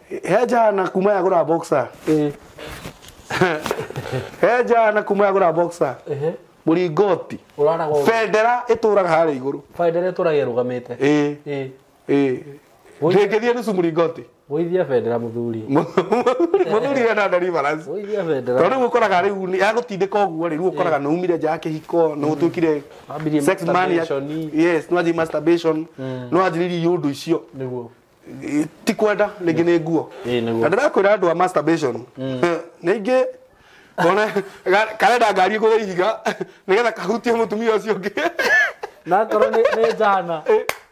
He jana kuma yagũra boxer. He jana kuma yagũra boxer. Mũringoti. Bendera ĩtũraga harĩa igũrũ. Bendera ĩtũraga ĩrũgamĩte. Ĩĩ. Ĩĩ. Ndĩngĩthiĩ nusu mũringoti. Gũithia bendera mũthuri. Mũthuri ena deliverance. Gũithia bendera. Tondũ rĩu ũkoraga rĩu yagũtindĩka ũguo rĩ, rĩu ũkoraga nĩ umire nja ya kĩhiko, nĩ ũtuĩkire sex mania. Yes, nĩ wanjirie masturbation, nĩ wanjĩrĩirie iũndũ icio. Nĩguo. Ti kwenda rĩngĩ nĩ nguo. Na ndĩrakwĩra andũ a masturbation. Ningĩ kone karenda ngari ĩgũthe ihiga nĩgetha kahutie mũtumia ũcio ũngĩ. Na akorwo nĩ njana.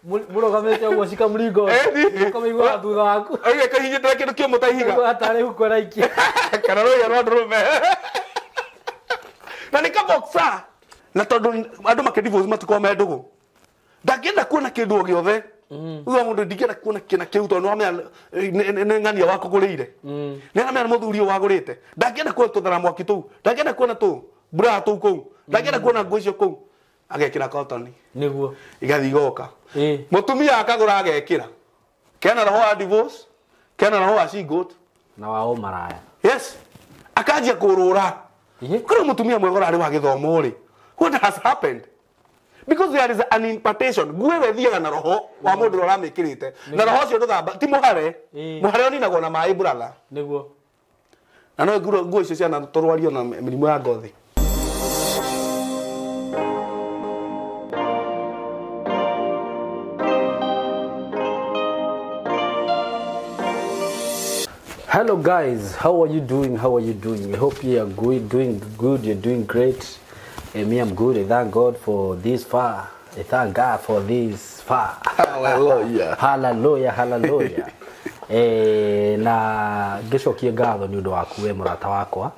Mũrũgamĩte ũguo cika mũringo. Ũkamĩiguaga thutha waku. Oige kahinyĩte kĩndũ kĩũmũ ta ihiga. Ũkaigua tarĩ huko ĩraikia. Kana rũhĩa rwa ndũrũme. Na nĩ kaboxer. Na tondũ andũ makĩ-divorce matikoragwo me ndũgũ. Ndangĩenda kuona kĩndũ o gĩothe. Uga mũndũ ndingĩenda kuona kĩna kĩu tondũ nĩwamenya nĩ ng'ania wakũgũrĩire. Nĩ aramenya nĩ mũthuri ũyũ wagũrĩte. Ndangĩenda kuona tũthara mwaki tũu. Ndangĩenda kuona tũ bra tũu kũu. Ndangĩenda kuona nguo icio kũu. Agekĩra cotton. Nĩguo. Igathiĩ igoka. Mũtumia akagũra agekĩra. Kena roho wa divorce, kena roho wa single. Na wa ũmaraya. Yes. Akanjia kũrũra. Kũrĩ mũtumia mwega ũrarĩ wa gĩthomo rĩ. What has happened? Because there is an impartation. Nguo ĩyo ĩthiaga na roho wa mũndũ ũrĩa ũramĩkĩrĩte. Na roho ũcio ndũthamba, ti mũhare. Mũhare ũninagwo na maĩ brother. Nĩguo. Na no nguo icio ciana tũrwario na mĩrimũ ya ngothi. Hello guys, how are you doing? How are you doing? I hope you are good, doing good, you're doing great. And me, I'm good. I thank God for this far. I thank God for this far. Hallelujah. Hallelujah, hallelujah. Na ngĩcokie ngatho nĩ ũndũ waku we mũrata wakwa.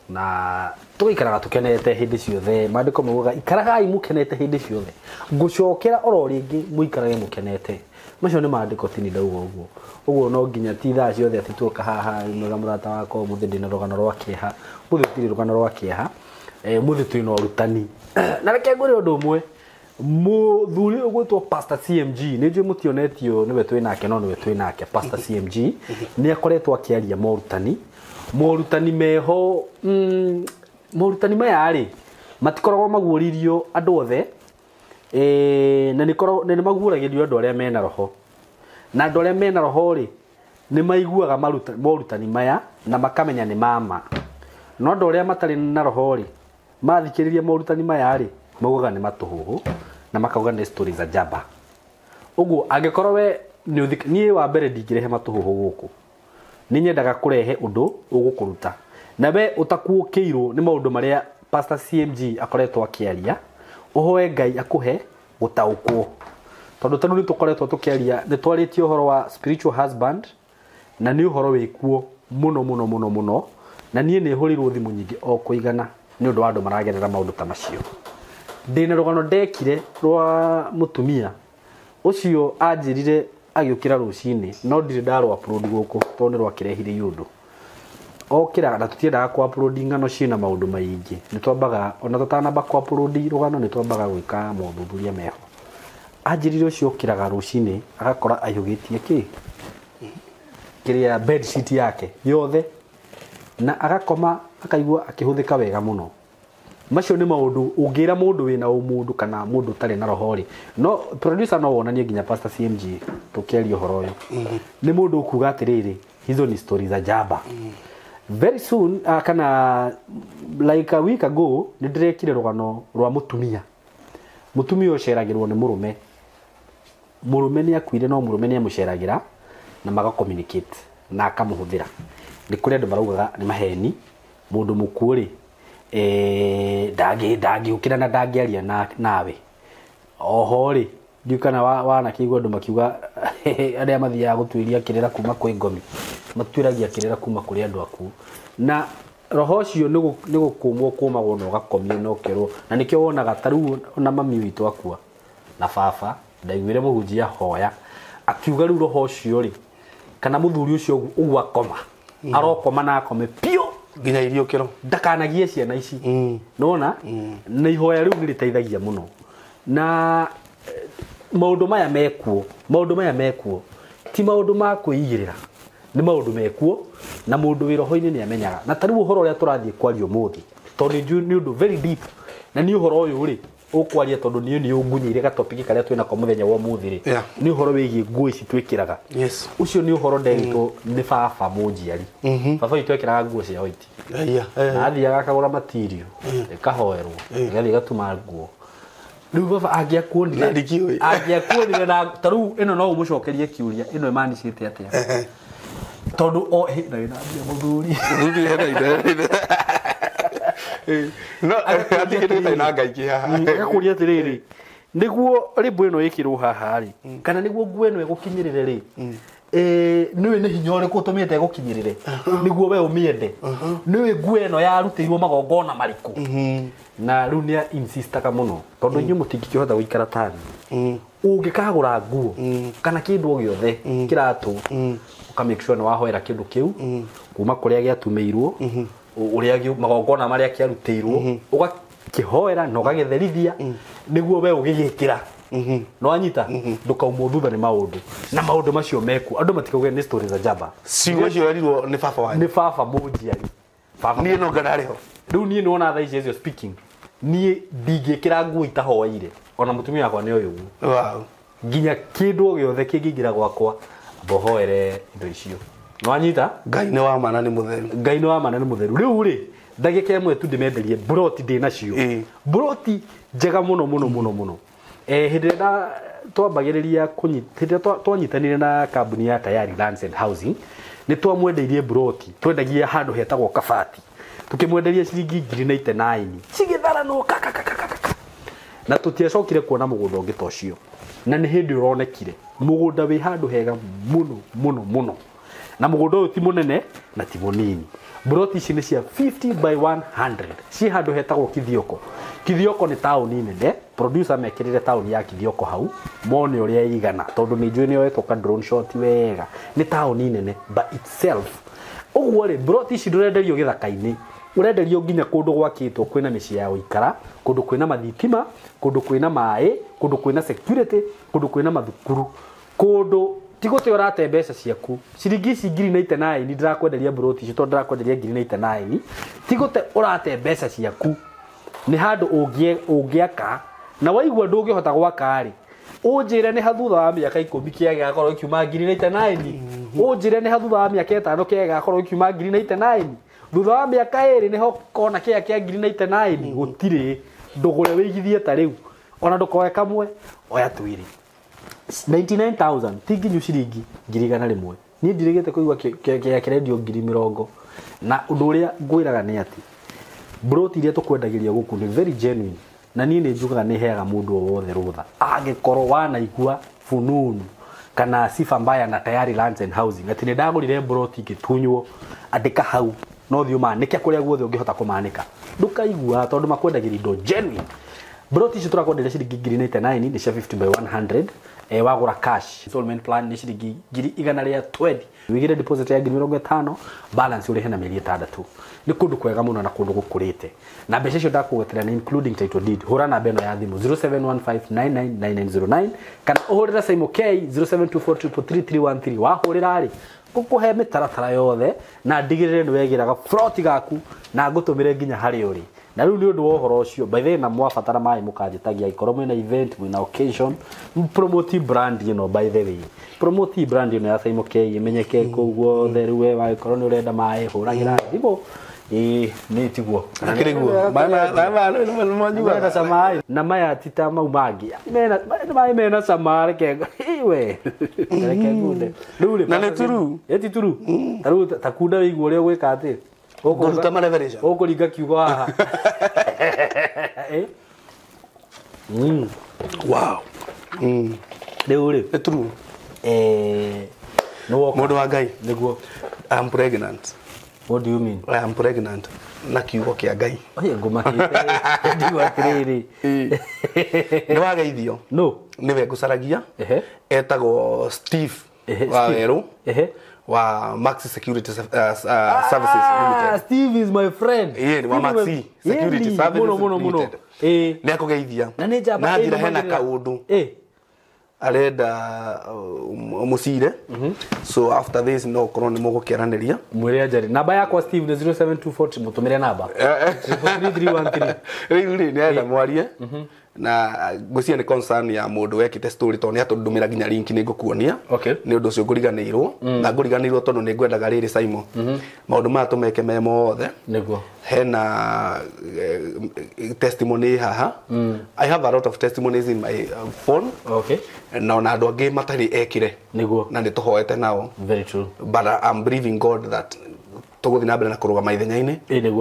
Na tũgĩikaraga tũkenete hĩndĩ ciothe. Maandĩko maugaga ikaragai mũkenete hĩndĩ ciothe. Ngũcokera oro rĩngĩ mũikarage mũkenete. Macio nĩ maandĩko ti ndauga ũguo. Ũguo no nginya ti thaa ciothe atĩ tuoka haha mwega mũrata wakwa ũmũthĩ ndĩna rũgano rwa kĩeha. Ũmũthĩ tũtirĩ rũgano rwa kĩeha. Ũmũthĩ twĩna ũrutani. Na reke ngwĩre ũndũ ũmwe. Mũthuri ũgwĩtwo Pastor CMG, nĩ njũĩ mũtionetio nĩwe twĩ nake no nĩwe twĩ nake. Pastor CMG nĩ akoretwo akĩaria morutani. Morutani meho, morutani maya rĩ, matikoragwo maguũrĩirio andũ othe. Na nĩ maguũragĩrio andũ arĩa mena roho. Na andũ arĩa mena roho rĩ, nĩ maiguaga morutani maya na makamenya nĩ mama. No andũ arĩa matarĩ na roho rĩ, mathikĩrĩria morutani maya rĩ, maugaga nĩ matũhũhũ na makauga nĩ stories za jaba. Ũguo angĩkorwo we niĩ wa mbere ndingĩrehe matũhũhũ gũkũ. Nĩ nyendaga kũrehe ũndũ ũgũkũruta. Na we ũtakuũkĩirwo nĩ maũndũ marĩa Pastor CMG akoretwo akĩaria, ũhoe Ngai akũhe gũtaũkwo. Tondũ ta rĩu nĩ tũkoretwo tũkĩaria, nĩ twarĩtie ũhoro wa spiritual husband, na nĩ ũhoro wĩkuo mũno mũno mũno mũno, na niĩ nĩ hũrĩirwo thimũ nyingĩ o kũigana nĩ ũndũ wa andũ maragerera maũndũ ta macio. Ndĩna rũgano ndekire rwa mũtumia ũcio anjĩrire agĩũkĩra rũcinĩ, no ndirĩ ndarũ upload gũkũ tondũ nĩ rwakĩrehire iũndũ. Okĩraga, na tũtiendaga kũ upload ng'ano ciĩna maũndũ maingĩ. Nĩ twambaga, ona tũtanamba kũ upload rũgano nĩ twambaga gwĩka mothuthuria meho. Anjĩrire ũcio okĩraga rũcinĩ agakora aihũgĩtie kĩ? Kĩrĩa bed sheet yake yothe, na agakoma akaigua akĩhũthĩka wega mũno. Macio nĩ maũndũ ũngĩra mũndũ wĩna ũmũndũ kana mũndũ ũtarĩ na roho rĩ. No producer no wonanie nginya Pastor CMG tũkĩaria ũhoro ũyũ. Nĩ mũndũ ũkuga atĩrĩrĩ, hizo ni stories za jaba. Very soon, kana like a week ago, nĩ ndĩrekire rũgano rwa mũtumia. Mũtumia ũceragĩrwo nĩ mũrũme. Mũrũme nĩ akuire no mũrũme nĩ amũceragĩra na maga communicate na akamũhũthĩra. Nĩ kũrĩ andũ maraugaga nĩ maheni, mũndũ mũkuũ rĩ, ndangĩũkĩra na ndangĩaria nawe. Oho rĩ, ndiũĩ kana wanakĩigua andũ makiuga arĩa mathiaga gũtuĩria kĩrĩra kuma kwĩ ngomi, matuĩragia kĩrĩra kuma kũrĩ andũ akuũ. Na roho ũcio nĩ gũkũmwo kũmagwo na ũgakomio na ũkerwo. Na nĩkĩo wonaga ta rĩu ona mami witũ akua na baba, ndaiguire mũhunjia hoya akiuga rĩu roho ũcio rĩ, kana mũthuri ũcio ũguo akoma, arokoma na akome piũ nginya iriũkĩro, ndakanagie ciana ici. Nĩwona? Na ihoya rĩu nĩ rĩteithagia mũno. Na maũndũ maya mekuo, maũndũ maya mekuo ti maũndũ ma kwĩigĩrĩra, Nĩ maũndũ mekuo na mũndũ wĩ roho-inĩ nĩ amenyaga. Na ta rĩu ũhoro ũrĩa tũrathiĩ kwaria ũmũthĩ tondũ nĩ ũndũ very deep na nĩ ũhoro ũyũ rĩ ũkwaria tondũ niĩ nĩ ũngunyĩire gatopiki karĩa twĩnako mũthenya wa ũmũthĩ rĩ. Nĩ ũhoro wĩgiĩ nguo ici twĩkĩraga. Ũcio nĩ ũhoro nderitwo nĩ baba mũnjiari. Baba witũ ekĩraga nguo cia white. Na athiaga akagũra material ĩkahoerwo ĩgathiĩ ĩgatuma nguo. Rĩu baba angĩakuonire angĩakuonire na ta rĩu ĩno no ũmũcokerie kĩũria ĩno ĩmanicĩte atĩa tondũ o na wĩna mbia mũthuri no atigĩte na ngai kĩ haha agakũria atĩrĩrĩ nĩguo rĩmbo ĩno ĩkĩrwo haha rĩ kana nĩguo nguo ĩno ĩgũkinyĩrĩre rĩ nĩũĩ nĩ hinya ũrĩkũ ũtũmĩte ĩgũkinyĩrĩre nĩguo we ũmĩende nĩũĩ nguo ĩno yarutĩirwo magongona marĩkũ na rĩu nĩ insistaga mũno tondũ inyuĩ mũtingĩkĩhota gũikara tani ũngĩkagũra nguo kana kĩndũ o gĩothe kĩratũ ũka make sure nĩ wahoera kĩndũ kĩu kuma kũrĩa gĩatumĩirwo ũrĩa magongona marĩa kĩarutĩirwo ũgakĩhoera na ũgagĩtherithia nĩguo we ũgĩgĩkĩra no anyita ndũkaumwo thutha nĩ maũndũ na maũndũ macio mekuo andũ matikauge nĩ stories za jaba ciugo icio erirwo nĩ baba wanyu nĩ baba mũnjiari baba niĩ no ngana rĩho rĩu niĩ nĩwona thaa ici speaking niĩ ndingĩkĩra nguo itahoeire ona mũtumia wakwa nĩ ũyũ ũguo nginya kĩndũ o gĩothe kĩngĩingĩra gwakwa mbohoere indo icio nwanyita Ngai nĩ wa mana nĩ mũtheru Ngai nĩ wa mana nĩ mũtheru rĩu rĩ ndagĩka ĩmwe tu ndĩmenderie broti ndĩ nacio broti njega mũno mũno mũno mũno hĩndĩ ĩrĩa twambagĩrĩria hĩndĩ ĩrĩa twanyitanire na kambuni ya Tayari Lands and Housing nĩ twamwendeirie broti twendagia handũ hetagwo Kabati tukĩmwenderia ciringi 1099 cigĩtharanwo kakakakaka na tũtiacokire kuona mũgũnda ũngĩ ta ũcio na nĩ hĩndĩ ũronekire mũgũnda wĩ handũ hega mũno mũno mũno na mũgũnda ũyũ ti mũnene na ti mũnini broti ici nĩ cia 50 by 100 ciĩ handũ hetagwo Kithioko. Kithioko nĩ taũni nene producer mekĩrĩre taũni ya Kithioko hau mone ũrĩa igana tondũ nĩ njũĩ nĩ yoetwo ka drone shot wega nĩ taũni nene by itself ũguo rĩ broti ici ndũrenderio gĩthaka-inĩ ũrenderio nginya kũndũ gwakĩtwo kwĩna mĩciĩ ya gũikara kũndũ kwĩna mathitima kũndũ kwĩna maĩ kũndũ kwĩna security kũndũ kwĩna mathukuru kũndũ ti gũte ũrate mbeca ciaku ciringi ici 1099 ndĩrakwenderia broti ici tondũ ndĩrakwenderia 1099 ti gũte ũrate mbeca ciaku nĩ handũ ũngĩaka na waigua ndũngĩhota gwaka rĩ ũnjĩre nĩ ha thutha wa mĩaka 10 kĩa gĩgakorwo gĩkiuma 1099 ũnjĩre nĩ ha thutha wa mĩaka 5 kĩa gĩgakorwo gĩkiuma 1099 thutha wa mĩaka 2 nĩho kona kĩa kĩa 1099 gũtirĩ ndũgũre wĩigithie ta rĩu ona ndũkoe kamwe oya twĩrĩ 99,000 ti nginyu ciringi 100,000 niĩ ndirĩgĩte kũigua kĩa kĩrendio 20,000 na ũndũ ũrĩa ngwĩraga nĩ atĩ broti iria tũkwendagĩria gũkũ nĩ very genuine na niĩ nĩ njugaga nĩ heaga mũndũ o wothe rũtha angĩkorwo wanaigua fununu kana sifa mbaya na Tayari Lands and Housing atĩ nĩ ndagũrire broti ngĩtunywo andĩka hau no thiĩ ũmanĩke kũrĩa guothe ũngĩhota kũmanĩka ndũkaigua tondũ makwendagĩria indo genuine broti ici tũrakwenderia ciringi 1099 nĩ cia 50 by 100 wagũra cash installment plan nĩ ciringi 120 wĩigĩre deposit ya 50,000 balance ũrĩhe na mĩeri 6 nĩ kũndũ kwega mũno na kũndũ gũkũrĩte na mbeca icio ndakũgwetera nĩ including title deed hũra namba ĩno ya thimũ 0715999909 kana ũhũrĩre Simon K 0724333313 wahũrĩra rĩ ngũkũhe mĩtaratara yothe na ndigĩrĩre nĩ wegĩraga froti gaku na ngũtũmĩre nginya harĩa ũrĩ na rĩu nĩ ũndũ wa ũhoro ũcio by the way na mwabatara maĩ mũkanjĩtagia angĩkorwo mwĩna event mwĩna occasion promote brand ĩno by the way promote brand ĩno ya Simon K ĩmenyeke kũu guothe rĩu we wagĩkorwo nĩ ũrenda maĩ hũragĩra thimũ ĩĩ nĩ tiguo mena cama na maya ti ta mau mangĩ maĩ mena cama reke we reke ngunde rĩu rĩ na nĩ turu ĩ ti turu ta rĩu ta kunda wĩigua ũrĩa ũgwĩka atĩ Ngũruta marevereca ũkũringa kiugo haha wow rĩu rĩ nĩ turu nĩ woka mũndũ wa Ngai nĩguo I am pregnant. What do you mean? I am pregnant na kiugo kĩa Ngai. Oye ngũmakĩte ndigua atĩrĩrĩ nĩ wageithio no nĩwe ngũcaragia etagwo Steve wa Werũ wa Maxi Security Services Limited. Steve is my friend. Yeye ni wa Maxi Security Services muno muno muno. Nĩ akũgeithia na nĩ njamba na njĩra hena kaũndũ Arenda mucire. So after this no korwo nĩ mũgũkĩaranĩria. Mwĩre anjari namba yakwa Steve nĩ 07240 mũtũmĩre namba 3313. Rĩu rĩ nĩ arenda mwarie na ngwĩciria nĩ concern ya mũndũ wekĩte story tondũ nĩ atũndũmĩra nginya link nĩ ngũkuonia. Okay. Nĩ ũndũ ũcio ngũriganĩirwo na ngũriganĩirwo tondũ nĩ ngwendaga rĩrĩ Simon maũndũ maya tũmeke me mothe. Nĩguo hena testimony haha. I have a lot of testimonies in my phone. Okay. Na ona andũ angĩ matarĩ ekire nĩguo na nĩ tũhoete nao. Very true. But I'm believing God that tũgũthiĩ na mbere na kũrũgama ithenya-inĩ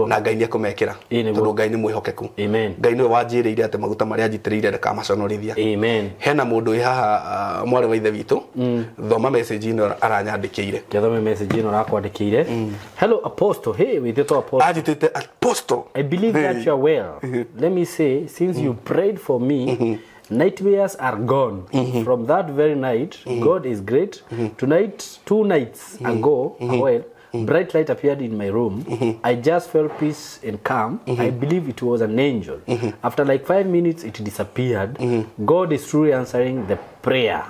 na Ngai nĩ ekũmekĩra tondũ Ngai nĩ mwĩhokeku. Amen. Ngai nĩwe wanjĩrĩire atĩ maguta marĩa anjitĩrĩire ndakamaconorithia. Amen. Hena mũndũ wĩ haha mwarĩ wa ithe witũ thoma message ĩno aranyandĩkĩire. Ngĩthome message ĩno arakwandĩkĩire. Hello Apostle. Hey, wĩtĩtwo Apostle. Anjĩtĩte Apostle. I believe that you are well. Let me say, since you prayed for me, nightmares are gone. From that very night, God is great. Tonight, 2 nights ago, a while, bright light appeared in my room. I just felt peace and calm. I believe it was an angel. After like 5 minutes, it disappeared. God is truly answering the prayer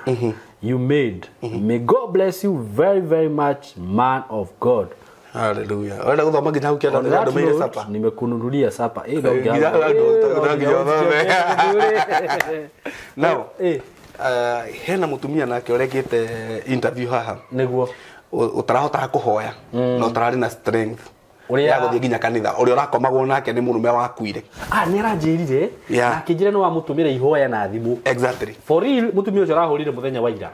you made. May God bless you very, very much, man of God. Hallelujah. Wenda gũthoma nginya hau kĩanda ndũmĩire sapa. Nimekununulia sapa. Now, hena mũtumia nake ũrekĩte interview haha. Nĩguo ũtarahotaga kũhoya na ũtararĩ na strength ya gũthiĩ nginya kanitha ũrĩa ũrakomagwo nake nĩ mũrũme wakuire. Nĩ aranjĩrire na akĩnjĩra nĩ wamũtũmĩra ihoya na thimũ. Exactly. For real mũtumia ũcio arahũrire mũthenya wa ira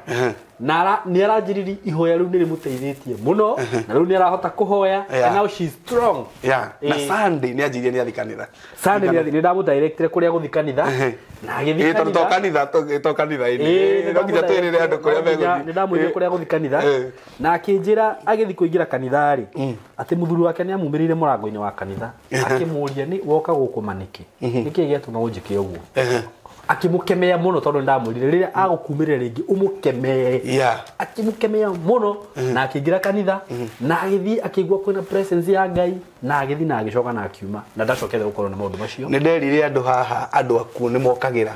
na nĩ aranjĩrire ihoya rĩu nĩ rĩmũteithĩtie mũno na rĩu nĩ arahota kũhoya and now she's strong. Na Sunday nĩ anjĩrire nĩ athiĩ kanitha. Sunday nĩ athiĩ, nĩ ndamũdirectire kũrĩa gũthiĩ kanitha na agĩthiĩ kanitha. Tondũ kanitha to kanitha-inĩ no nginya twĩrĩre andũ kũrĩa megũthiĩ. Nĩ ndamwĩrire kũrĩa gũthiĩ kanitha na akĩnjĩra agĩthiĩ kũingĩra kanitha rĩ atĩ mũthuri wake nĩ amumĩrĩire mũrango-inĩ wa kanitha akĩmũria nĩ woka gũkũma nĩkĩ nĩkĩ gĩatũma ũnjĩke ũguo. Akĩmũkemea mũno tondũ ndamwĩrire rĩrĩa agũkumĩrĩra rĩngĩ ũmũkemee. Akĩmũkemea mũno na akĩingĩra kanitha na agĩthiĩ akĩigua kwĩna presence ya Ngai na agĩthiĩ na agĩcoka na akiuma na ndacokete gũkorwo na maũndũ macio. Nĩ nderire andũ haha andũ akuũ nĩ mokagĩra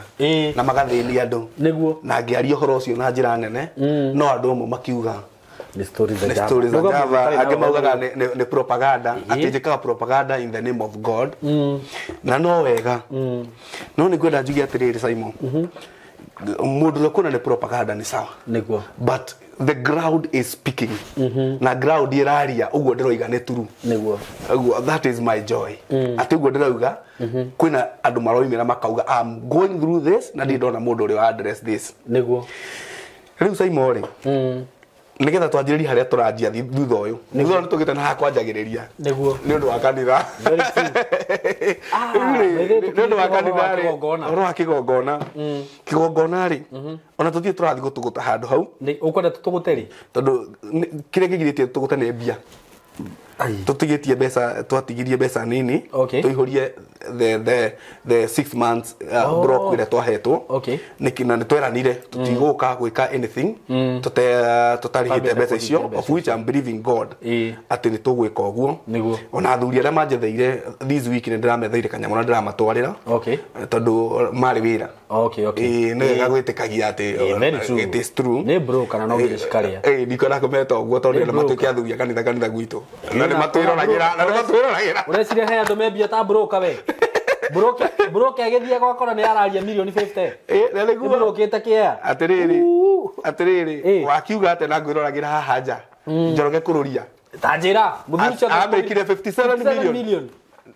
na magathĩnia andũ nĩguo na ngĩaria ũhoro ũcio na njĩra nene no andũ amwe makiuga nĩ stories za Java angĩ maugaga nĩ propaganda atĩ njĩkaga propaganda in the name of God na no wega no nĩ ngwenda njuge atĩrĩrĩ Simon mũndũ ũrĩa kuona nĩ propaganda nĩ sawa nĩguo but the ground is speaking na ground ĩraria ũguo ndĩroiga nĩ true nĩguo that is my joy atĩ ũguo ndĩrauga kwĩna andũ maroimĩra makauga I'm going through this na ndirĩ ndona mũndũ ũrĩa address this nĩguo. Rĩu Simon rĩ nigetha twanjĩrĩrie harĩa tũranjia thutha ũyũ thutha ũyũ nĩtũgĩte na haha kwanjagĩrĩria nĩguo nĩ ũndũ wa kanitha. Nĩ ũndũ wa kanitha rĩ ũhoro wa kĩgongona kĩgongona rĩ ona tũthiĩ tũrathiĩ gũtũgũta handũ hau. Ũkwenda tũtũgũte rĩ tondũ kĩrĩa kĩgirĩtie tũtũgũte nĩ mbia. Tũtigĩtie mbeca twatigirie mbeca nini tũihũrie the 6 months block ĩrĩa twahetwo na nĩ tweranire tũtigũka gwĩka anything tũtarĩhĩte mbeca icio of which I'm believing God atĩ nĩ tũgwĩka ũguo. Ona athuri arĩa manjetheire this week nĩ ndĩrametheire kanyamũ na ndĩramatwarĩra tondũ marĩ wĩra. Nĩ wega gwĩtĩkagia atĩ it is true. Nĩ bro kana no nginya cikarĩa. Ndikwenda kũmeta ũguo tondũ nĩ matuĩke athuri a kanitha kanitha gwitũ na nĩ matwĩroragĩra na nĩ matwĩroragĩra. Ũreciria he andũ membia ta broker we broker agĩthiĩ gwakora nĩ araria milioni 50. Na nĩguo brokĩte kĩa atĩrĩrĩ atĩrĩrĩ wakiuga atĩ na ngwĩroragĩra haha nja Njoroge kũrũria ta njĩra mũthuri ũcio amekire 57 million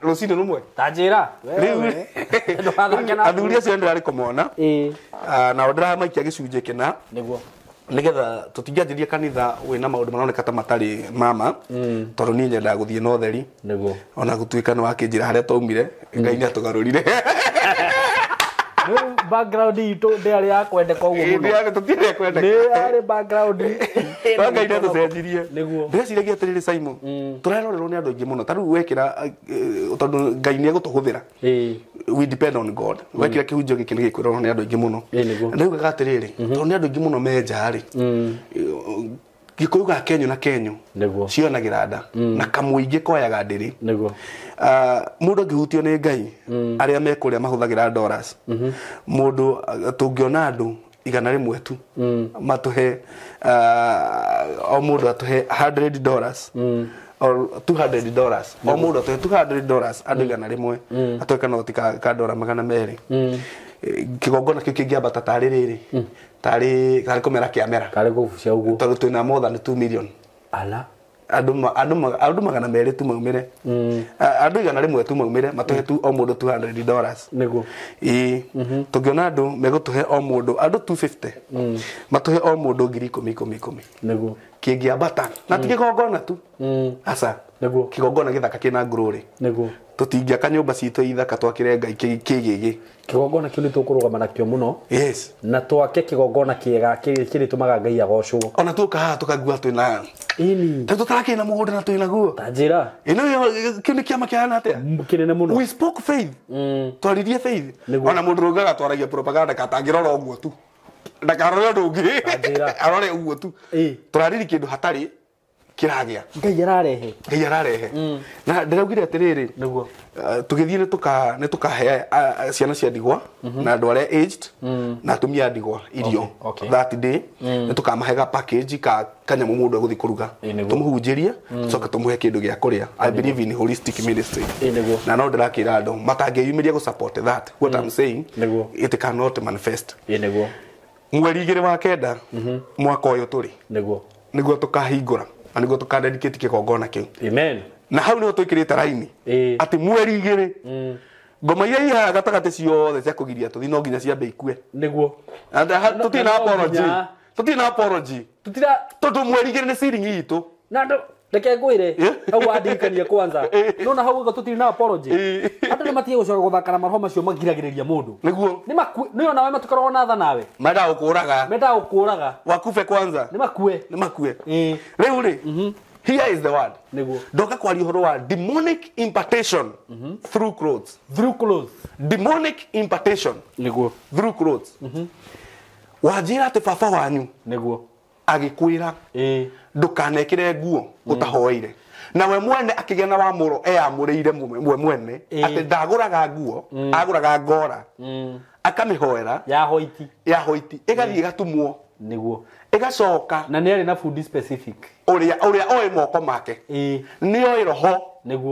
rũcinĩ rũmwe ta njĩra rĩu athuri acio ndĩrarĩ kũmona nao ndĩramaikia gĩcunjĩ kĩna nĩguo nigetha tũtingĩanjĩria kanitha wĩna maũndũ maroneka ta matarĩ mama tondũ niĩ nyendaga gũthiĩ na ũtheri nĩguo ona gũtuĩka nĩ wakĩnjĩra harĩa twaumire Ngai nĩ atũgarũrire. Rĩu background itũ ndĩarĩ ya kwendeka ũguo mũno. Tũtiarĩ ya kwendeka. Nĩ yarĩ background no Ngai nĩ atũcenjirie. Nĩguo ndĩreciragia atĩrĩrĩ Simon tũrerorerwo nĩ andũ aingĩ mũno ta rĩu wekĩra tondũ Ngai nĩ egũtũhũthĩra we depend on God wekĩra kĩhunjio gĩkĩ nĩ gĩkwĩrorwo nĩ andũ aingĩ mũno ndaugaga atĩrĩrĩ tondũ nĩ andũ aingĩ mũno me nja rĩ Gĩkũyũ ga Kenyũ na Kenyũ cionagĩra nda na kamũingĩ koyaga ndĩrĩ nĩguo mũndũ angĩhutio nĩ Ngai arĩa me kũrĩa mahũthagĩra dollars mũndũ tũngĩona andũ 100 tu matũhe o mũndũ atũhe $100 or $200 o mũndũ atũhe $200 andũ 100 atũhe kanoti ka dora 200. Kĩgongona kĩu kĩngĩambata tarĩ rĩrĩ tarĩ kũmera kĩamera tarĩ kũbucia ũguo tondũ twĩna more than 2 million ala andũ 200 tu maumĩre andũ 100 tu maumĩre matũhe tu o mũndũ $200 nĩguo ĩĩ tũngĩona andũ megũtũhe o mũndũ andũ 250 matũhe o mũndũ 10,000 10,000 nĩguo kĩngĩambata na ti kĩgongona tu aca nĩguo kĩgongona gĩthaka kĩna glory nĩguo tũtingĩaka nyũmba citũ ithaka twakĩre Ngai kĩgĩgĩ kĩgongona kĩu nĩ tũkũrũgama nakĩo mũno yes na twake kĩgongona kĩega kĩrĩtũmaga Ngai agocwo ona tuoka haha tũkagua twĩna ĩni ta tũtarakĩrĩ na mũgũnda na twĩna guo ta njĩra ĩno kĩu nĩ kĩama kĩhana atĩa kĩnene mũno we spoke faith twaririe faith Nĩguo. ona mũndũ rũngaga twaragia propaganda katangĩrora ũguo tu ndakarore ũndũ ũngĩ arore ũguo tu tũrariri kĩndũ hatarĩ kĩragĩa Ngai ararehe Ngai ararehe na ndĩraugire atĩrĩrĩ nĩguo tũgĩthiĩ nĩ tũkahe ciana cia ndigwa na andũ arĩa aged na atumia a ndigwa irio that day nĩ tũkamahega package ka kanyamũ mũndũ egũthiĩ kũruga tũmũhunjĩrie tũcoke tũmũhe kĩndũ gĩa kũrĩa. I believe in holistic ministry na no ndĩrakĩra andũ matangĩyumĩria gũ support that what I'm saying it cannot manifest. Nĩguo mweri 2 wa 9 mwaka ũyũ tũrĩ nĩguo nĩguo tũkahingũra na nĩguo tũkadedicate kĩgongona kĩu. Amen. Na hau nĩho twĩkĩrĩte raini atĩ mweri 2 ngoma iria ihaha gatagatĩ ciothe cia kũgiria tũthiĩ no nginya ciambe ikue nĩguo tũtirĩ na apology tũtirĩ na apology tondũ mweri 2 nĩ ciringi itũ na andũ reke ngwĩre hau wandirikania kwanza nona hau ũguo tũtirĩ na apology andũ nĩ matige gũcoka gũthaka na maroho macio magiragĩrĩria mũndũ nĩguo nĩ onawe matikoragwo na tha nawe mendaga gũkũraga mendaga gũkũraga wakufe kwanza nĩ makue nĩ makue rĩu rĩ here is the word nĩguo ndoka kwaria ũhoro wa demonic impartation through clothes through clothes demonic impartation nĩguo through clothes wanjĩra atĩ baba wanyu nĩguo agĩkwĩra ndũkanekĩre nguo ũtahoeire na we mwene akĩgĩa na wamũro eyamũrĩire we mwene atĩ ndagũraga nguo agũraga ngora akamĩhoera ya hoiti ĩgathiĩ ĩgatumwo nĩguo ĩgacoka na nĩ arĩ na bundi specific ũrĩa oĩ moko make nĩ oĩ roho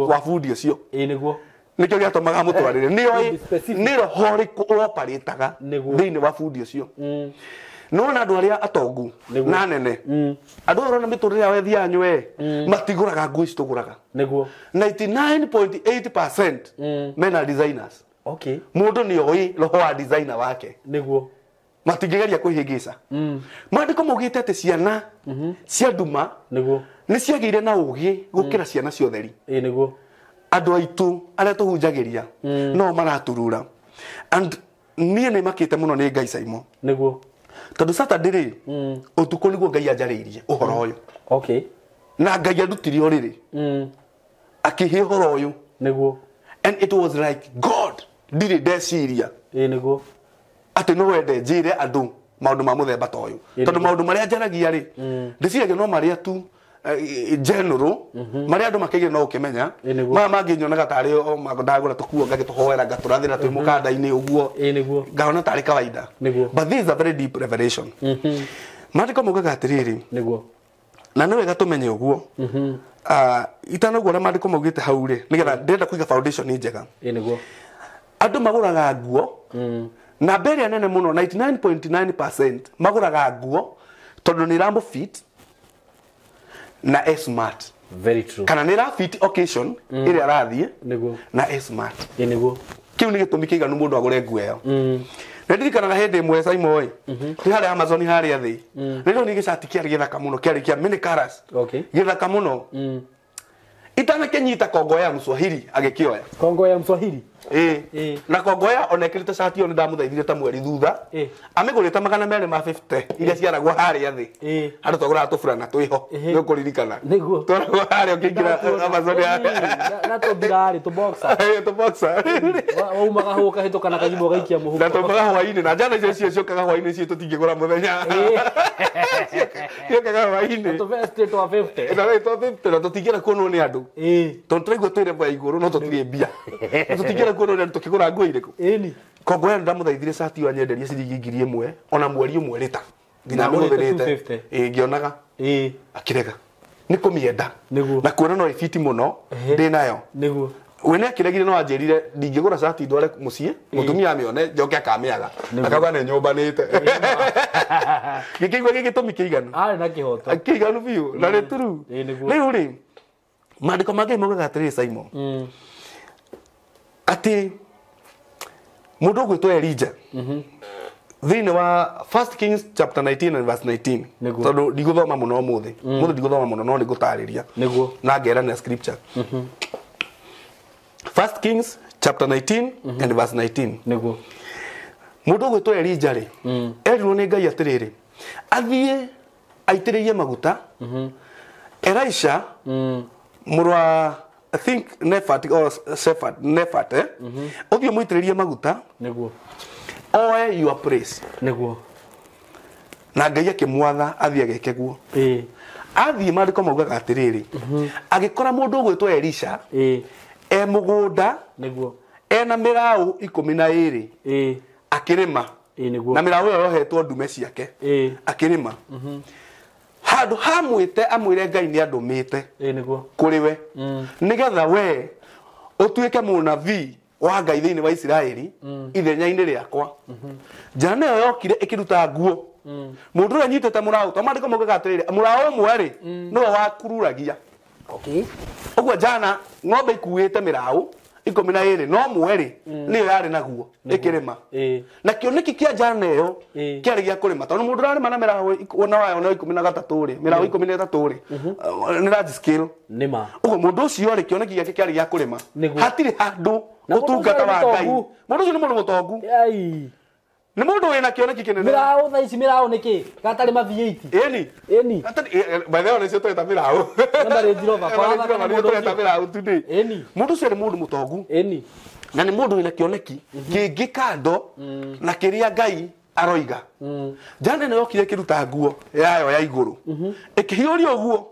wa bundi ũcio nĩguo nĩkĩo gĩatũmaga mũtwarĩre nĩ oĩ nĩ roho ũrĩkũ ũoparĩtaga thĩinĩ wa bundi ũcio. Nona andũ arĩa atongu na nene andũ arĩa ũrona mĩtũrĩre yao ĩthiaga nywe matigũraga nguo ici tũgũraga nĩguo 99.8% mena designers. Okay mũndũ nĩ oĩ roho wa designer wake nĩguo matingĩgeria kwĩhĩngĩca. Maandĩko maugĩte atĩ ciana cia nduma nĩguo nĩ ciagĩire na ũgĩ gũkĩra ciana cia ũtheri. Nĩguo andũ aitũ arĩa tũhunjagĩria no maraturura and niĩ nĩ makĩte mũno nĩ Ngai Saimo nĩguo tondũ Saturday rĩ ũtukũ nĩguo Ngai anjarĩirie ũhoro ũyũ. Okay na Ngai andutirie ũrĩrĩ akĩhe ũhoro ũyũ nĩguo and it was like God ndirĩ ndeciria nĩguo atĩ no wende njĩre andũ maũndũ ma mũthemba ta ũyũ tondũ maũndũ marĩa njaragia rĩ ndĩciragia no marĩa tu general marĩa andũ makĩgĩa no ũkĩmenya maya mangĩ nyonaga tarĩ ndagũra tũkuo ngagĩtũhoera ngatũrathĩra twĩ mũkanda-inĩ ũguo ngona tarĩ kawaida but this is a very deep revelation. Maandĩko maugaga atĩrĩrĩ nĩguo na nĩ wega tũmenye ũguo itanaguo ũrĩa maandĩko maugĩte hau rĩ nĩgetha ndĩrenda kũiga foundation njega nĩguo andũ magũraga nguo na mbere ĩrĩa nene mũno 99.9% magũraga nguo tondũ nĩ iramũfit na e smart. Very true. Kana nĩ ĩrafit occasion ĩrĩa arathiĩ nĩguo na e smart nĩguo kĩu nĩ gĩtũmi kĩiganu mũndũ agũre nguo ĩyo. Na ndirikanaga hĩndĩ ĩmwe Saimo ĩ nĩ harĩa Amazon harĩa thĩ rĩrĩa nĩ gĩcati kĩarĩ gĩthaka mũno kĩarĩ kĩa mini colours gĩthaka mũno itanakĩnyita kongo ya Mswahili agĩkĩoya kongo ya Mswahili na kongo ya ona ĩkĩrĩte cati ĩyo nĩ ndamũthaithire ta mweri thutha amĩgũrĩte 250 iria ciaragwo harĩa thĩ handũ twagũraga tũburana twĩho nĩ ũkũririkana twaragwo harĩa ũkĩingĩra Amazon na tũmbirarĩ tũboxer tũboxer waumaga hau ũkahĩtũka na kanyimũ ũgaikia mũhuko na twaumaga hwainĩ na njana icio cio ciũkaga hwainĩ cio tũtingĩgũra mũthenya ciũkaga hwainĩ tũvesti twa 50 na twa 50 na tũtingĩenda kuonwo nĩ andũ tondũ tũraigua twĩ level ya igũrũ no tũtirĩ mbia tũtingĩenda kuonwo nĩ andũ tũkĩgũra nguo irĩkũ Kongo ndamuthaithire cati ĩyo anyenderie ciringi 1000 ona mweri ũmwe rĩta nginya Na ũrĩte amĩhũthĩrĩte 250. ĩ ngĩonaga Ĩĩ. akĩrega nĩ kũmĩenda Nĩguo. na kuona no ĩbiti mũno Ehe. ndĩ nayo Nĩguo. we nĩ akĩregire no anjĩrire ndingĩgũra cati ndware mũciĩ mũtumia amĩone njoke akamĩaga Nĩguo. akauga nĩ nyũmbanĩte gĩkĩigua gĩgĩtũmi kĩiganu Arĩ na kĩhoto. kĩiganu biũ na nĩ true Ĩĩ, nĩguo. rĩu rĩ maandĩko mangĩ maugaga atĩrĩrĩ Simon atĩ mũndũ ũgwĩtwo Elijah thĩinĩ wa First Kings chapter 19 and verse 19 Nĩguo. tondũ ndigũthoma mũno ũmũthĩ mũthĩ ndigũthoma mũno no nĩngũtarĩria Nĩguo. na ngerania scripture First Kings chapter 19 and verse 19 Nĩguo. mũndũ ũgwĩtwo Elijah rĩ erirwo nĩ Ngai atĩrĩrĩ athiĩ aitĩrĩrie maguta Elisha mũrũ wa I think Nephat or Shephat Nephat eh ũthiĩ ũmũitĩrĩrie maguta Nĩguo. oe your place Nĩguo. na Ngai akĩmwatha athiĩ ageke guo Ĩĩ. athiĩ maandĩko maugaga atĩrĩrĩ agĩkora mũndũ ũgwĩtwo Elisha Ĩĩ. e mũgũnda Nĩguo. ena mĩraũ 12 Ĩĩ. akĩrĩma Ĩĩ nĩguo. na mĩraũ ĩyo yohetwo ndume ciake Ĩĩ. akĩrĩma handũ hamwĩte amwĩre Ngai nĩ andũmĩte Ĩĩ nĩguo. kũrĩ we nĩgetha we ũtuĩke mũnabii wa Ngai thĩinĩ wa Isiraeli ithenya-inĩ rĩakwa njana ĩyo yokire ĩkĩruta nguo mũndũ ũrĩa anyitĩte mũraũ to maandĩko maugaga atĩrĩrĩ mũraũ ũmwe rĩ nĩwe wakururagia Okay. ũguo njana ng'ombe ikuĩte mĩraũ 12 no ũmwe rĩ nĩyo yarĩ naguo ĩkĩrĩma Ĩĩ. na kĩoneki kĩa njana ĩyo Ĩĩ. kĩarĩ gĩa kũrĩma tondũ mũndũ ũrarĩma na mĩraũ na wayo no 13 rĩ mĩraũ 13 rĩ nĩ large scale Nĩma. ũguo mũndũ ũcio rĩ kĩoneki gĩake kĩarĩ gĩa kũrĩma Nĩguo. hatirĩ handũ Na mũndũ ũtungata ũcio wa nĩ Ngai mũtongu. mũndũ ũcio nĩ mũndũ mũtongu Ai. nĩ mũndũ wĩna kĩoneki kĩnene Mĩraũ thaa ici mĩraũ nĩkĩ? Gatarĩ ma V8. ĩni Ĩni. By the way nĩcio tũreta mĩraũ Namba Range Rover. Kwa Range Rover wathaka na nĩcio mũndũ tũreta ũcio. mĩraũ today Ĩni. mũndũ ũcio nĩ mũndũ mũtongu Ĩni. na nĩ mũndũ wĩna kĩoneki kĩngĩ kando na kĩrĩa Ngai aroiga njana ĩno yokire ĩkĩruta nguo yayo ya igũrũ ĩkĩhiũria ũguo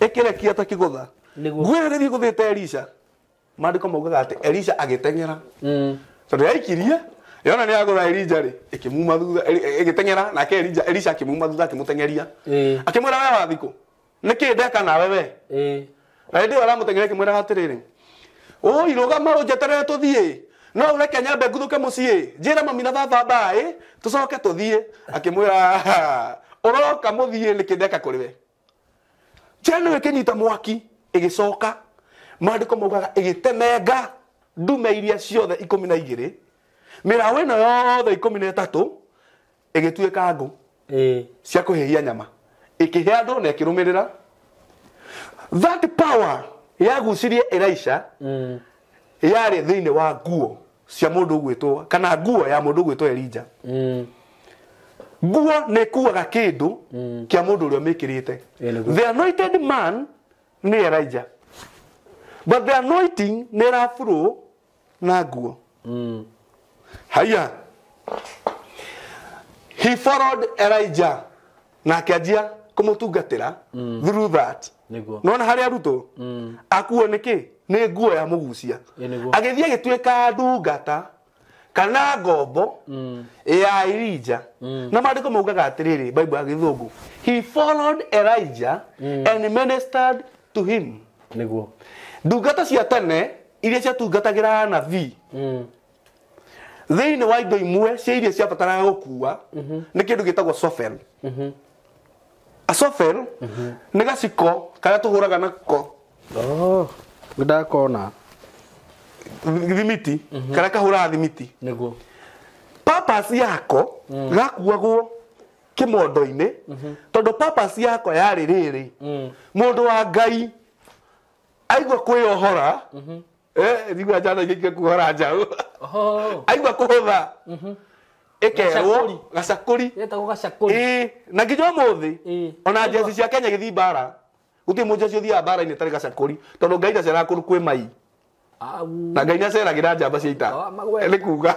ĩkĩrekia ta kĩgũtha Nĩguo. nguo ĩyo ĩgĩthiĩ gũthĩte Elisha maandĩko maugaga atĩ Elisha agĩteng'era tondũ yaikirie yona nĩ yagũtha Elija rĩ ĩkĩmuma thutha ĩgĩteng'era nake Elija Elisha akĩmuma thutha akĩmũteng'eria Ĩĩ. akĩmwĩra we wathikũ nĩkĩ ndeka nawe we Ĩĩ. na hĩndĩ ĩyo aramũteng'eria akĩmwĩraga atĩrĩrĩ ũi rũgama ũnjeterere tũthiĩ no ũreke nyambe nguthũke mũciĩ njĩre mami na baba mbaĩ tũcoke tũthiĩ akĩmwĩra ũroka mũthiĩ nĩkĩ ndeka kũrĩ we njana ĩyo ĩkĩnyita mwaki ĩgĩcoka maandĩko maugaga ĩgĩtemenga ndume iria ciothe 12 mĩraũ ĩno yothe 13 ĩgĩtuĩka ngũ Ĩĩ. cia kũhĩhia nyama ĩkĩhe andũ na ĩkĩrũmĩrĩra that power yagucirie Elisha yarĩ thĩinĩ wa nguo cia mũndũ ũgwĩtwo kana nguo ya mũndũ ũgwĩtwo Elijah nguo nĩ ĩkuaga kĩndũ kĩa mũndũ ũrĩa ũmĩkĩrĩte Ĩĩ, nĩguo. the anointed man nĩ Elijah but the anointing nĩ ĩraburo na nguo haya he followed Elijah na akĩanjia kũmũtungatĩra through that Nĩguo. nona harĩa arutwo akuo nĩkĩ nĩ nguo ya mũgucia Ĩ, nĩguo. agĩthiĩ agĩtuĩka ndungata kana ngombo ya Elijah na maandĩko maugaga atĩrĩrĩ Bible ya gĩthũngũ he followed Elijah and ministered to him Nĩguo. ndungata cia tene iria ciatungatagĩra anabii thĩinĩ wa indo imwe cia iria ciabataraga gũkua nĩ kĩndũ gĩtagwo sofel a sofel nĩ gaciko karĩa tũhũraga nako Oh. Nĩndakona. thimiti karĩa kahũraga thimiti Nĩguo. purpose yako gakuagwo kĩmondo-inĩ tondũ purpose yako yarĩ rĩrĩ mũndũ wa Ngai aigua kwĩyohora ndigua njana ingĩ kuohora njaũ Oh. aigua kũhũtha ĩkerwo Gacakũri. gacakũri Getagwo gacakũri. ĩĩ na nginya ũmũthĩ Ĩĩ. ona njeci cia Kenya gĩthiĩ mbara gũtirĩ mũnjeci ũthiaga mbara-inĩ ĩtarĩ gacakũri tondũ Ngai ndaceraga kũndũ kwĩ mai Au. na Ngai nĩaceragĩra njamba cia ita Oh, magwe. nĩ kuga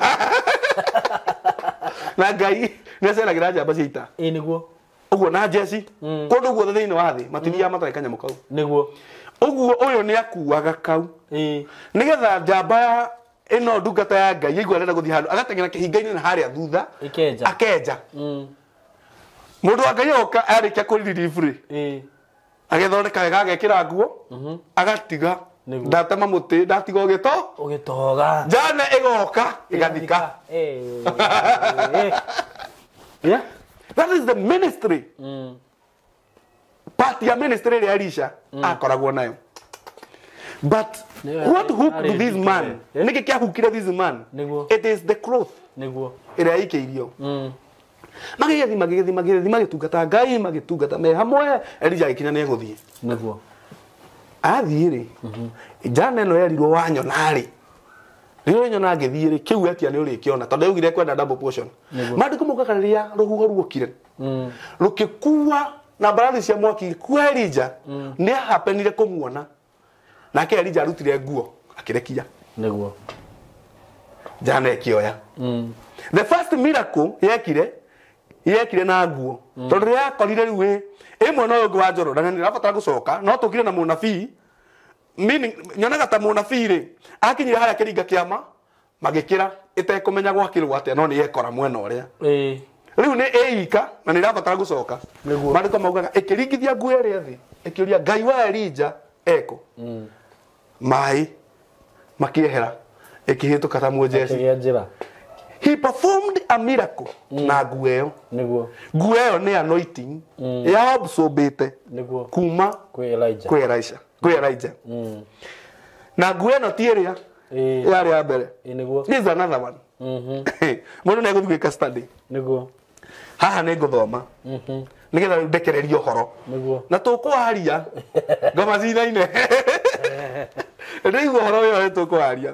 na Ngai nĩaceragĩra njamba cia ita Ĩĩ nĩguo. ũguo na njeci kũndũ guothe thĩinĩ wa thĩ matithiaga matarĩ kanyamũ kau Nĩguo. ũguo ũyũ nĩ akuaga kau Ĩĩ. nĩgetha njamba ya Ĩno ndungata ya Ngai yaigua arenda gũthiĩ handũ agateng'era kĩhinga-inĩ na harĩa thutha Ĩkenja. Akenja. Mũndũ wa Ngai oka arĩkia kũriribu rĩ, agethondeka wega, agekĩra nguo, agatiga. Nĩguo. Ndatema mũtĩ, ndatiga ũgĩto Ũgĩtoga. Njana ĩgoka ĩgathika. Yeah. That is the ministry. Part ya ministry ĩrĩa Elisha akoragwo nayo. But Nĩyo what hooked arĩ this man? Eh? Nĩkĩ kĩahukire this man? Nĩguo. It is the cloth Nĩguo. ĩrĩa ĩikĩirio. Magĩgĩthiĩ magĩgĩthiĩ magĩgĩthiĩ magĩtungata Ngai, magĩtungata me hamwe. Elija agĩkinya nĩ egũthiĩ. Nĩguo. Athiĩ rĩ, njana ĩno yerirwo wanyona rĩ, rĩrĩa ũrĩnyona ngĩthiĩ rĩ, kĩu etia nĩ ũrĩkĩona tondũ yaugire kwenda double portion. Nĩguo. Maandĩko maugaga rĩrĩa rũhuho ruokire rũkĩkua na mbarathi cia mwaki igĩkua Elija, nĩ ahapenire kũmuona, nake Elija arutire nguo akĩrekia. Nĩguo. Njana ĩkĩoya. The first miracle yekire na nguo, tondũ rĩrĩa akorire rĩu ĩ mwena ũyũ ũngĩ wa Jorodani nĩ ĩrabatara gũcoka, no tũkire na mũnabii, meaning nyonaga ta mũnabii rĩ akinyire harĩa kĩringa kĩama magĩkĩra ĩtekũmenya gwakĩrwo atĩa, no nĩ yekora mwena ũrĩa rĩu nĩ ĩika na nĩ ĩrabatara gũcoka. Nĩguo. Maandĩko maugaga ĩkĩringithia nguo ĩrĩa thĩ, ĩkĩũria Ngai wa Elija eko. Maĩ makĩehera, ĩkĩhĩtũka ta mũnjeci. Kĩgĩa njĩra. He performed a miracle na nguo ĩyo. Nĩguo. Nguo ĩyo nĩ anointing yaabsorbĩte Nĩguo. kuma Kwĩ Elijah. kwĩ Elisha, kwĩ Elijah. Na nguo ĩno ti ĩrĩa yarĩ ya mbere. Nĩguo. This is another one. Mũndũ nĩ egũthiĩ gwĩka study. Nĩguo. Haha nĩ ngũthoma nĩgetha rĩu ndekererie ũhoro. Nĩguo. Na tũkwaria ngoma cinaine, ndĩraigua ũhoro ũyũ nĩ tũkwaria.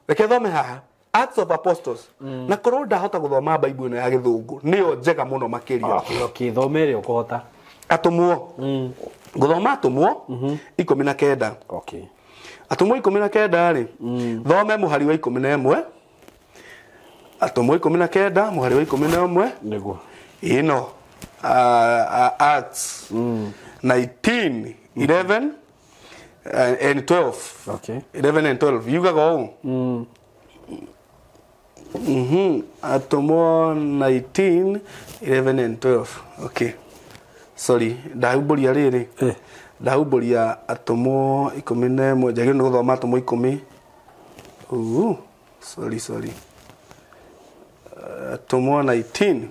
Reke thome haha Acts of Apostles, na korwo ndahota gũthoma Bible ĩno ya gĩthũngũ nĩyo njega mũno makĩria. Okay, okay, thome ĩrĩa ũkũhota. Atũmwo, ngũthoma Atũmwo 19. Okay. Atũmwo 19 rĩ, thome mũhari wa 11. Atũmwo 19 mũhari wa 11. Nĩguo. Ĩno Acts 19 11 and 12. Okay. 11 and 12 yugaga ũũ. Atũmwo 19 11 and 12. Okay, sorry, ndahumbũria rĩrĩ. Ndahumbũria Atũmwo 11, njagĩrĩirwo nĩ gũthoma Atũmwo 10. Sorry, sorry. Atũmwo 19.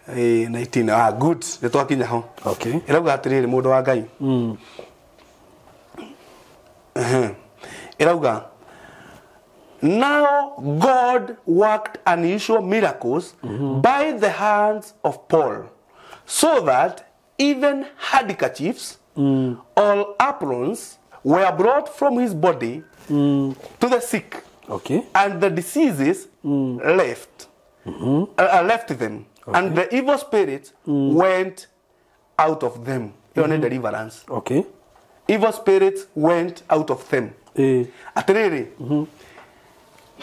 19, ah, good, nĩ twakinya ho. Okay. Ĩrauga atĩrĩrĩ, mũndũ wa Ngai. Ĩrauga, "Now God worked unusual miracles by the hands of Paul, so that even handkerchiefs or aprons were brought from his body to the sick, and the diseases left them, and the evil spirits went out of them." Ĩyo nĩ deliverance. Evil spirits went out of them. Atĩrĩrĩ,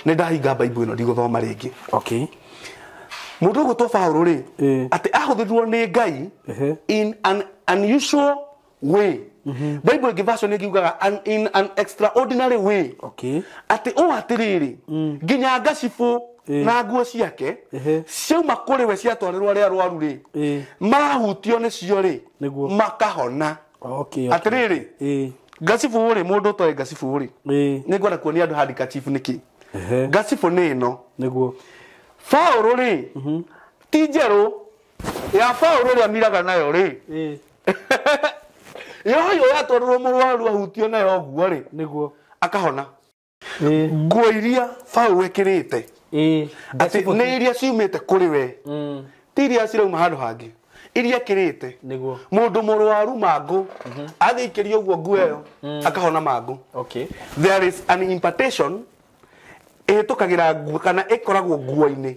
nĩ ndahinga Bible ĩno, ndigũthoma rĩngĩ. Mũndũ ũgũtwo Paũlũ rĩ, atĩ ahũthĩrirwo nĩ Ngai in an unusual way. Bible ĩngĩ version ĩngiugaga in an extraordinary way. Atĩ ũũ atĩrĩrĩ, nginya ngacibũ na nguo ciake ciauma kũrĩ we ciatwarĩrwo arĩa arwaru rĩ, mahutio nĩcio rĩ, makahona. Atĩrĩrĩ, ngacibũ rĩ, mũndũ ũtoĩ ngacibũ rĩ, nĩ ngwenda kuonia andũ handkerchief nĩkĩ. Ngacibũ nĩ ĩno. Paũlũ rĩ, ti njerũ ya Paũlũ ĩrĩa miraga nayo rĩ, yoyo yatwarĩrwo mũrwaru ahutio nayo ũguo rĩ, akahona. Nguo iria Paũlũ ekĩrĩte atĩ nĩ iria ciumĩte kũrĩ we, ti iria cirauma handũ hangĩ, iria ekĩrĩte. Mũndũ mũrwaru mangũ athĩikĩrio ũguo nguo ĩyo, akahona mangũ. There is an impartation ĩhĩtũkagĩra nguo kana ĩkoragwo nguo-inĩ.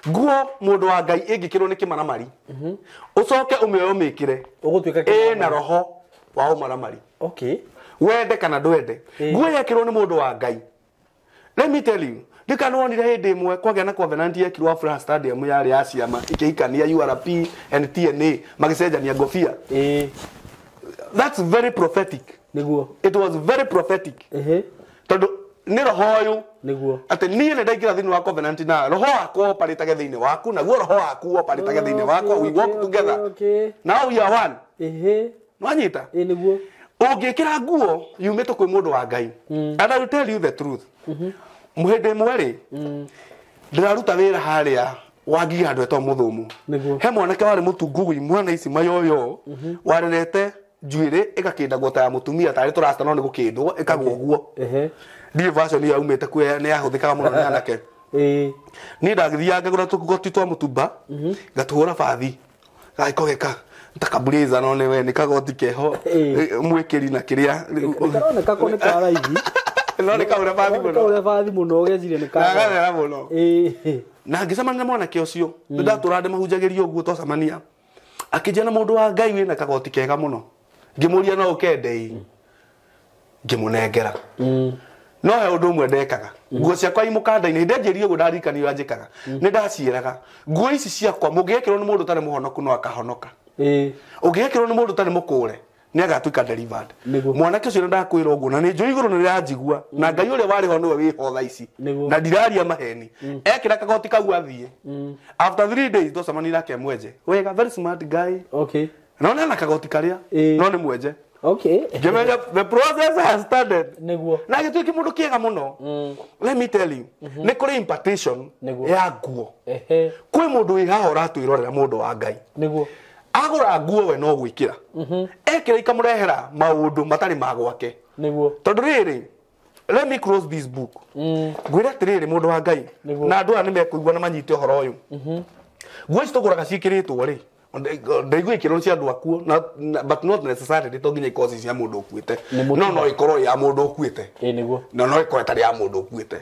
Nguo mũndũ wa Ngai ĩngĩkĩrwo nĩ kĩmaramari, ũcoke ũmĩoe ũmĩkĩre, Ũgũtuĩka ĩna kĩmaramari. roho wa ũmaramari. Wende kana ndwende, nguo yekĩrwo nĩ mũndũ wa Ngai. Let me tell you, ndikana wonire hĩndĩ ĩmwe kwagĩa na covenant yekirwo Afraha Stadium yarĩ ya ciama ikĩhikania URP and TNA magĩcenjania ngobia. That's very prophetic. It was very prophetic. Tondũ Nĩ roho ũyũ. Nĩguo. Atĩ niĩ nĩ ndaingĩra thĩinĩ wa covenant na roho wakwa ũparĩtage thĩinĩ waku, naguo roho waku ũparĩtage thĩinĩ wakwa. We walk together. Now we are one. Ehe. Nwanyita? Ĩ nĩguo. Ũngĩkĩra nguo yumĩte kwĩ mũndũ wa Ngai. And I will tell you the truth. Hĩndĩ ĩmwe rĩ, ndĩraruta wĩra harĩa Wangigĩ handũ hetagwo Mũthũmũ. Nĩguo. He mwanake warĩ mũtungugui mwana ici mayoyo, warerete njuĩrĩ ĩgakĩndagwo ta ya mũtumia tarĩ tũrasta no nĩ gũkĩndwo ĩkagwo ũguo. Ehe. Ndiĩ version ĩyo yaumĩte kuo nĩ yahũthĩkaga mũno nĩ anake. Ĩ. Niĩ ndagĩthiaga ngagũra tũgoti twa mũtumba, ngatũhũra bathi, gagĩkorwo geka ta kabuleza no nĩwe nĩ kagoti keho mwĩkĩri na kĩrĩa. Karoneka ko nĩ ka raithi. No nĩ kahũra bathi mũno. Kahũra bathi mũno ũgeciria nĩ ka. Na gathera mũno. Ĩ. Na ngĩcemania na mwanake ũcio, nĩ ndatũra ndĩmahunjagĩria ũguo twacemania. Akĩnjĩra na mũndũ wa Ngai wĩna kagoti kega mũno. Ngĩmũria no ũkende ĩ. Ngĩmũnengera. No he ũndũ ũmwe ndekaga. Nguo ciakwa i mũkanda-inĩ, hĩndĩ ĩrĩa njiĩrire ũguo ndaririkanire ũrĩa njĩkaga. Nĩ ndaciĩraga, nguo ici ciakwa mũngĩgekĩrwo nĩ mũndũ ũtarĩ mũhonoku no akahonoka. Ũngĩgekĩrwo nĩ mũndũ ũtarĩ mũkũre nĩ agatuĩka delivered. Mwanake ũcio nĩ ndakwĩra ũguo na nĩ njũĩ igũrũ nĩ rĩranjigua na Ngai ũrĩa warĩ ho nĩwe wĩho thaa ici. Na ndiraria maheni. Ekĩra kagoti kau athiĩ. After 3 days twacemania nake mwenje. Wega, very smart guy. Okay. No nĩ na kagoti karĩa no nĩ mwenje. Okay. Ngĩmenya the process has started. Nĩguo. Na gĩtuĩke mũndũ kĩega mũno. Let me tell you, nĩ kũrĩ impartation ya nguo. Ehe. Kwĩ mũndũ wĩ haha ũratwĩrorera mũndũ wa Ngai. Nĩguo. Agũra nguo we no gwĩkĩra. Ekĩra ikamũrehera maũndũ matarĩ ma gwake. Nĩguo. Tondũ rĩrĩ, let me close this book. Ngwĩre atĩrĩrĩ mũndũ wa Ngai, na andũ aya nĩ mekũigua na manyite ũhoro ũyũ. Nguo ici tũgũraga ciĩkĩrĩtwo rĩ, ndaigua ikĩrwo cia andũ akuo, but not necessarily to nginya ikorwo ci cia mũndũ ũkuĩte. No no ikorwo ya mũndũ ũkuĩte. Ĩ nĩguo. Na no ikorwo ĩtarĩ ya mũndũ ũkuĩte.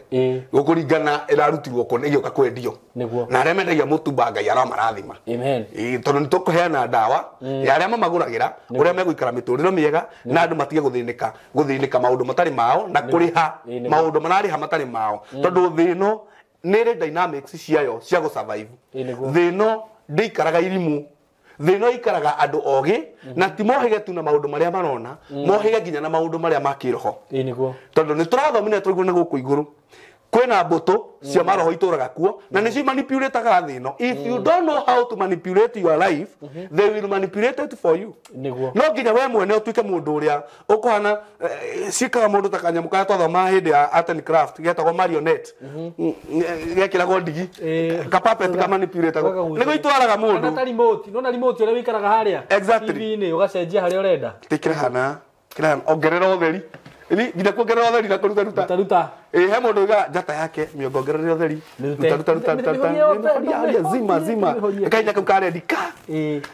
Gũkũringana ĩrarutirwo kũ ĩgĩũka kwendio. Nĩguo. Na arĩa mendagia mũtumba Ngai aramarathima. Amen. Tondũ nĩ tũkũheana ndawa ya arĩa mamagũragĩra ũrĩa megũikara mĩtũrĩre mĩega na andũ matige gũthĩnĩka maũndũ matarĩ mao na kũrĩha maũndũ mararĩha matarĩ mao. Tondũ thĩ ĩno nĩ ĩrĩ dynamics ciayo cia gũ-survive. Thĩ ĩno ndĩikaraga irimũ. Thĩ ĩno ĩikaraga andũ ogĩ na ti mohĩge tu na maũndũ marĩa marona, mohĩge nginya na maũndũ marĩa ma kĩroho. Ĩ nĩguo. Tondũ nĩ tũrathomire tũraigua na gũkũ igũrũ kwĩna mbũtũ cia maroho itũraga kuo na nĩcio manipulataga thĩ ĩno. If you don't know how to manipulate your life, they will manipulate it for you. Nĩguo. No nginya we mwene ũtuĩke mũndũ ũrĩa ũkũhana ciĩkaga mũndũ ta kanyamũ karĩa twathomaga hĩndĩ ya art and craft getagwo marionette. Gekĩragwo ndigi ka puppet ka manipulatagwo nĩguo itwaraga mũndũ. Kana ta remote, nona remote ũrĩa wĩikaraga harĩa Exactly. TV-inĩ ũgacenjia harĩa ũrenda. Tikĩrahana kĩrahana ongerera ũtheri. Ni nginya kuongerera ũtheri na kũruta ruta. Ruta. Ĩ he mũndũ uga njata yake mĩongo ongerera ũtheri. Ruta ruta ruta ruta ruta. Zima zima. Ĩkahinya kau ka rendi ka.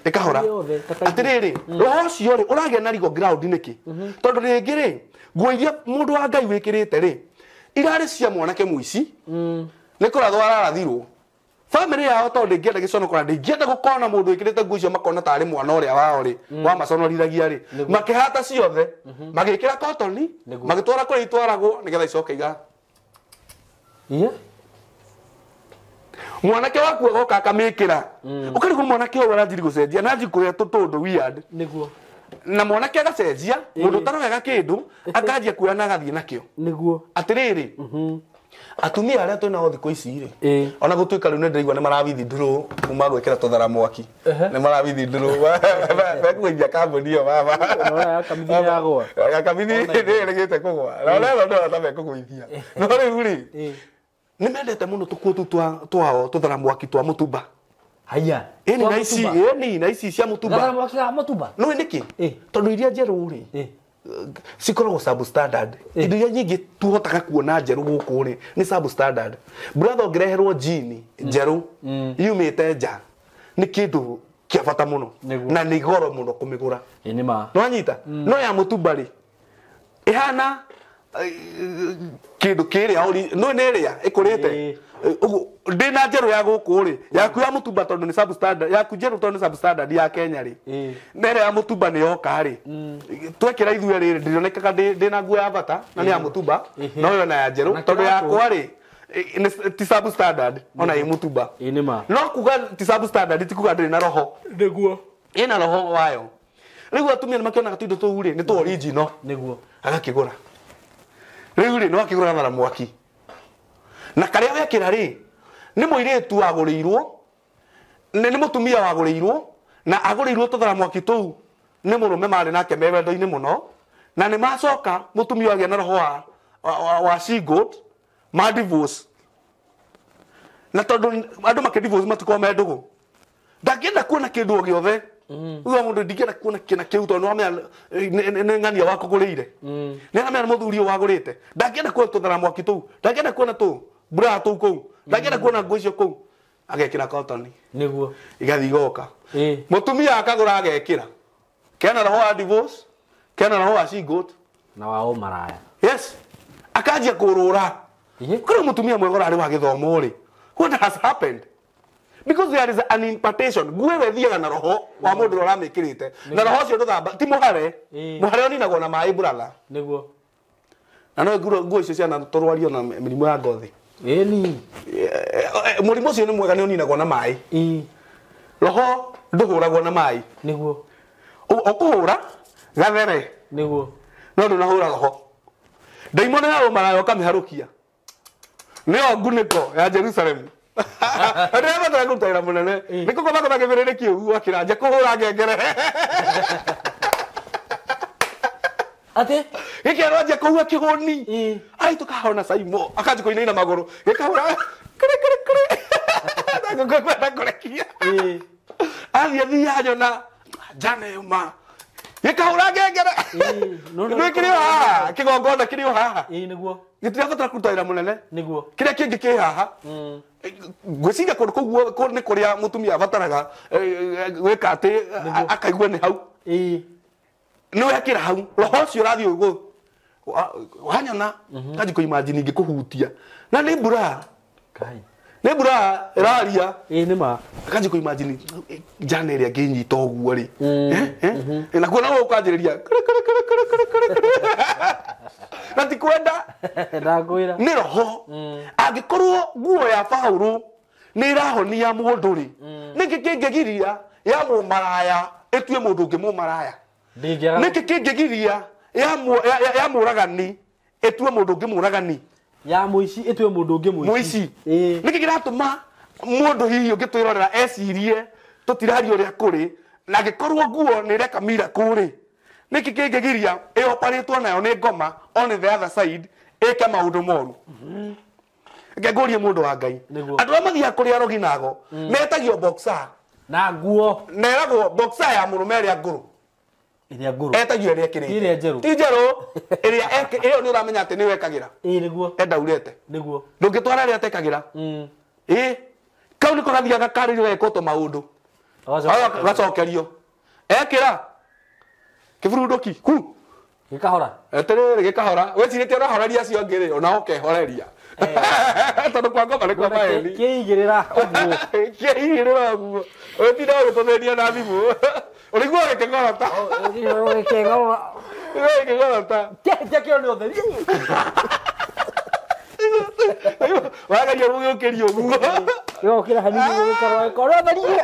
Ĩkahora. Atĩrĩrĩ, roho ũcio rĩ ũragĩa na rigo ground nĩkĩ? Tondũ rĩngĩ rĩ, nguo iria mũndũ wa Ngai wĩkĩrĩte rĩ, irarĩ cia mwanake mũici. Nĩ kũrathwo ararathirwo. Family yao tondũ ndĩngĩenda gĩconoko na ndĩngĩenda gũkona mũndũ wĩkĩrĩte nguo icio makona tarĩ mwana ũrĩa wao rĩ, wamaconorithagia rĩ. Makĩhata ciothe, magĩkĩra kotoni, magĩtwara kũrĩa itwaragwo nĩgetha icoke iga. Mwanake waku agoka akamĩkĩra. Ũkarigwo mwanake ũyũ aranjiri gũcenjia na anji kũrĩa tũtũndũ weird. Nĩguo. Na mwanake agacenjia, mũndũ ũtarogaga kĩndũ, akanjia kuoya na agathiĩ nakĩo. Nĩguo. Atĩrĩrĩ, atumia arĩa twĩnao thikũ ici rĩ, ona gũtuĩka rĩu nĩ ndĩraigua nĩ marawithdraw kuma gwĩkĩra tũthara mwaki. Nĩ marawithdraw mekũgũithia kambuni ĩyo baba. Ũrona kamithi nĩ yagũa. Kamithi nĩ ĩrĩgĩte kũgũa. Na ona ndĩrona ta mekũgũithia. No rĩu rĩ, nĩ mendete mũno tũkuo tũu twao tũthara mwaki twa mũtumba. Haya. Ĩni na ici, ĩni na ici cia mũtumba. Gathara mwaki wa mũtumba. No nĩkĩ? Tondũ iria njerũ rĩ, cikoragwo substandard. Indo iria nyingĩ tuhotaga kuona njerũ gũkũ rĩ nĩ substandard. Brother, ũngĩreherwo jini njerũ yumĩte nja nĩ kĩndũ kĩa bata mũno na nĩ goro mũno kũmĩgũra. Ĩ nĩ ma. Nĩwanyita? No ya mũtumba rĩ ĩhana kĩndũ kĩrĩa no nĩ ĩrĩa ĩkũrĩte. Ũguo ndĩna njerũ ya gũkũ rĩ, yaku ya mũtumba tondũ nĩ substandard, yaku njerũ tondũ nĩ substandard ya Kenya rĩ, na ĩrĩa ya mũtumba nĩ yoka rĩ, twekĩra ithuĩ rĩ ndĩronekaga ndĩna nguo ya bata na nĩ ya mũtumba, no ĩyo na ya njerũ tondũ yakwa rĩ ti substandard ona ĩ mũtumba. Ĩ nĩ ma. No kuga ti substandard ti kuga ndĩrĩ na roho. Nĩguo. Ĩna roho wayo. Rĩu atumia nĩ makĩonaga tũindo tũu rĩ nĩ tũ original. Nĩguo. Agakĩgũra. Rĩu rĩ nĩ wakĩgũra gathara mwaki na karĩa wekĩra rĩ nĩ mũirĩtu wagũrĩirwo, nĩ mũtumia wagũrĩirwo na agũrĩirwo tũthara mwaki tũu nĩ mũrũme marĩ nake me wendo-inĩ mũno, na nĩ macoka mũtumia agĩa na roho wa single ma divorce, na tondũ andũ makĩ divorce matikoragwo me ndũgũ, ndangĩenda kuona kĩndũ o gĩothe. Uga mũndũ ndingĩenda kuona kĩna kĩu tondũ nĩwamenya nĩ ng'ania wakũgũrĩire, nĩ aramenya nĩ mũthuri ũyũ wagũrĩte, ndangĩenda kuona tũthara mwaki tũu, ndangĩenda kuona tũ mbura tũu kũu, ndangĩenda kuona nguo icio kũu, agekĩra cotton nĩguo igathiĩ igoka. Mũtumia akagũra agekĩra, kena roho wa divorce, kena roho wa single na wa ũmaraya. Yes, akanjia kũrũra. Kũrĩ mũtumia mwega ũrarĩ wa gĩthomo rĩ, what has happened? Because there is an impartation. Nguo ĩyo ĩthiaga na roho wa mũndũ ũrĩa ũramĩkĩrĩte, na roho ũcio ndũthamba, ti mũhare. Mũhare ũninagwo na maĩ brother. Nĩguo. Na no nguo icio ciana tũrwario na mĩrimũ ya ngothi. Ĩni. Mũrimũ ũcio nĩ mwega, nĩ ũninagwo na maĩ. Roho ndũhũragwo na maĩ. Nĩguo. Ũkũhũra gathere. Nĩguo. No ndũnahũra roho. Ndaimono ya ũmaraya ũkamĩharũkia. Nĩyo ngunĩko ya Jerusalem. Ndĩrabatara kũruta wĩra mũnene. Nĩ kũkoma kũna kĩbĩrĩrĩki ũguo akĩranja kũhũra ngengere. Atĩ? Gĩkĩerwo anjia kũhua kĩhũni. Ai tũkahona Saimo, akanjia kũinaina magũrũ. Gĩkahũra kĩrĩ kĩrĩ kĩrĩ. Ndagũkwenda kũrekia. Athiĩ athiĩ anyona njana yuma. Gĩkahũra ngengere. Nĩ kĩrĩ o haha, kĩgongona kĩrĩ o haha. Nĩguo. Gĩtirabatara kũruta wĩra mũnene. Nĩguo. Kĩrĩa kĩngĩ kĩ haha. Ngwĩciria kũndũ kũu nĩ kũrĩa mũtumia abataraga gwĩka atĩ akaigua nĩ hau. Nĩ wekĩra hau, roho ũcio ũrathiĩ ũguo. Wanyona, kanji kũimagine ingĩkũhutia. Na nĩ mbura. Nĩ mbura ĩraria. Nĩ ma. Kanji kũimagine njana ĩrĩa ngĩnyita ũguo rĩ. Na kuona ũkanjĩrĩria kũrĩ kũrĩ kũrĩ kũrĩ kũrĩ kũrĩ kũrĩ. Na ti kwenda. Ndakwĩra. Nĩ roho. Angĩkorwo nguo ya Paũlũ nĩ ĩrahonia mũndũ rĩ, nĩkĩ kĩngĩgiria ya mũmaraya ĩtue mũndũ ũngĩ mũmaraya? Nĩkĩ kĩngĩgiria ya mũragani ĩtue mũndũ ũngĩ mũragani? Ya mũici ĩtue mũndũ ũngĩ mũici. Nĩkĩ kĩratũma mũndũ hihi ũngĩtwĩrorera ecirie tũtiraria ũrĩa kũrĩ, na angĩkorwo nguo nĩ ĩreka miracle rĩ, nĩkĩ kĩngĩgiria ĩoparĩtwo nayo nĩ ngoma on the other side ĩke maũndũ moru? Reke ngũrie mũndũ wa Ngai, andũ arĩa mathiaga kũrĩa arogi nago metagio boxer na nguo, na ĩragwo boxer ya mũrũme ĩrĩa ngũrũ, ĩrĩa ngũrũ etagio ĩrĩa ĩkĩrĩte, ĩrĩa njerũ, ti njerũ, ĩrĩa ĩyo nĩ ũramenya atĩ nĩyo ĩkagĩra. Nĩguo. Endaurĩte. Nĩguo. Ndũngĩtwara ĩrĩa atekagĩra. Kau nĩko gathiaga karĩrio gekwo maũndũ. Gacokerio. Ekĩra kĩburunduki ku gĩkahora. Atĩrĩrĩ gĩkahora. Wĩcirĩtie ũrahoreria acio angĩ rĩ, onao ũkehoreria. Tondũ kwa ngoma nĩ kwa maeni. Kĩigĩrĩra ũguo. Kĩigĩrĩra ũguo. Ũtinda ũgĩtũthĩnia na thimũ. Ũrĩguo gĩkĩng'orota. Gĩkĩng'orota. Gĩkĩng'orota. Kĩa nĩ ũtheri. Wagaria gũgĩũkĩria ũguo. Gĩgokĩra hanini gũgĩkorwo gĩkorwo ũtheri.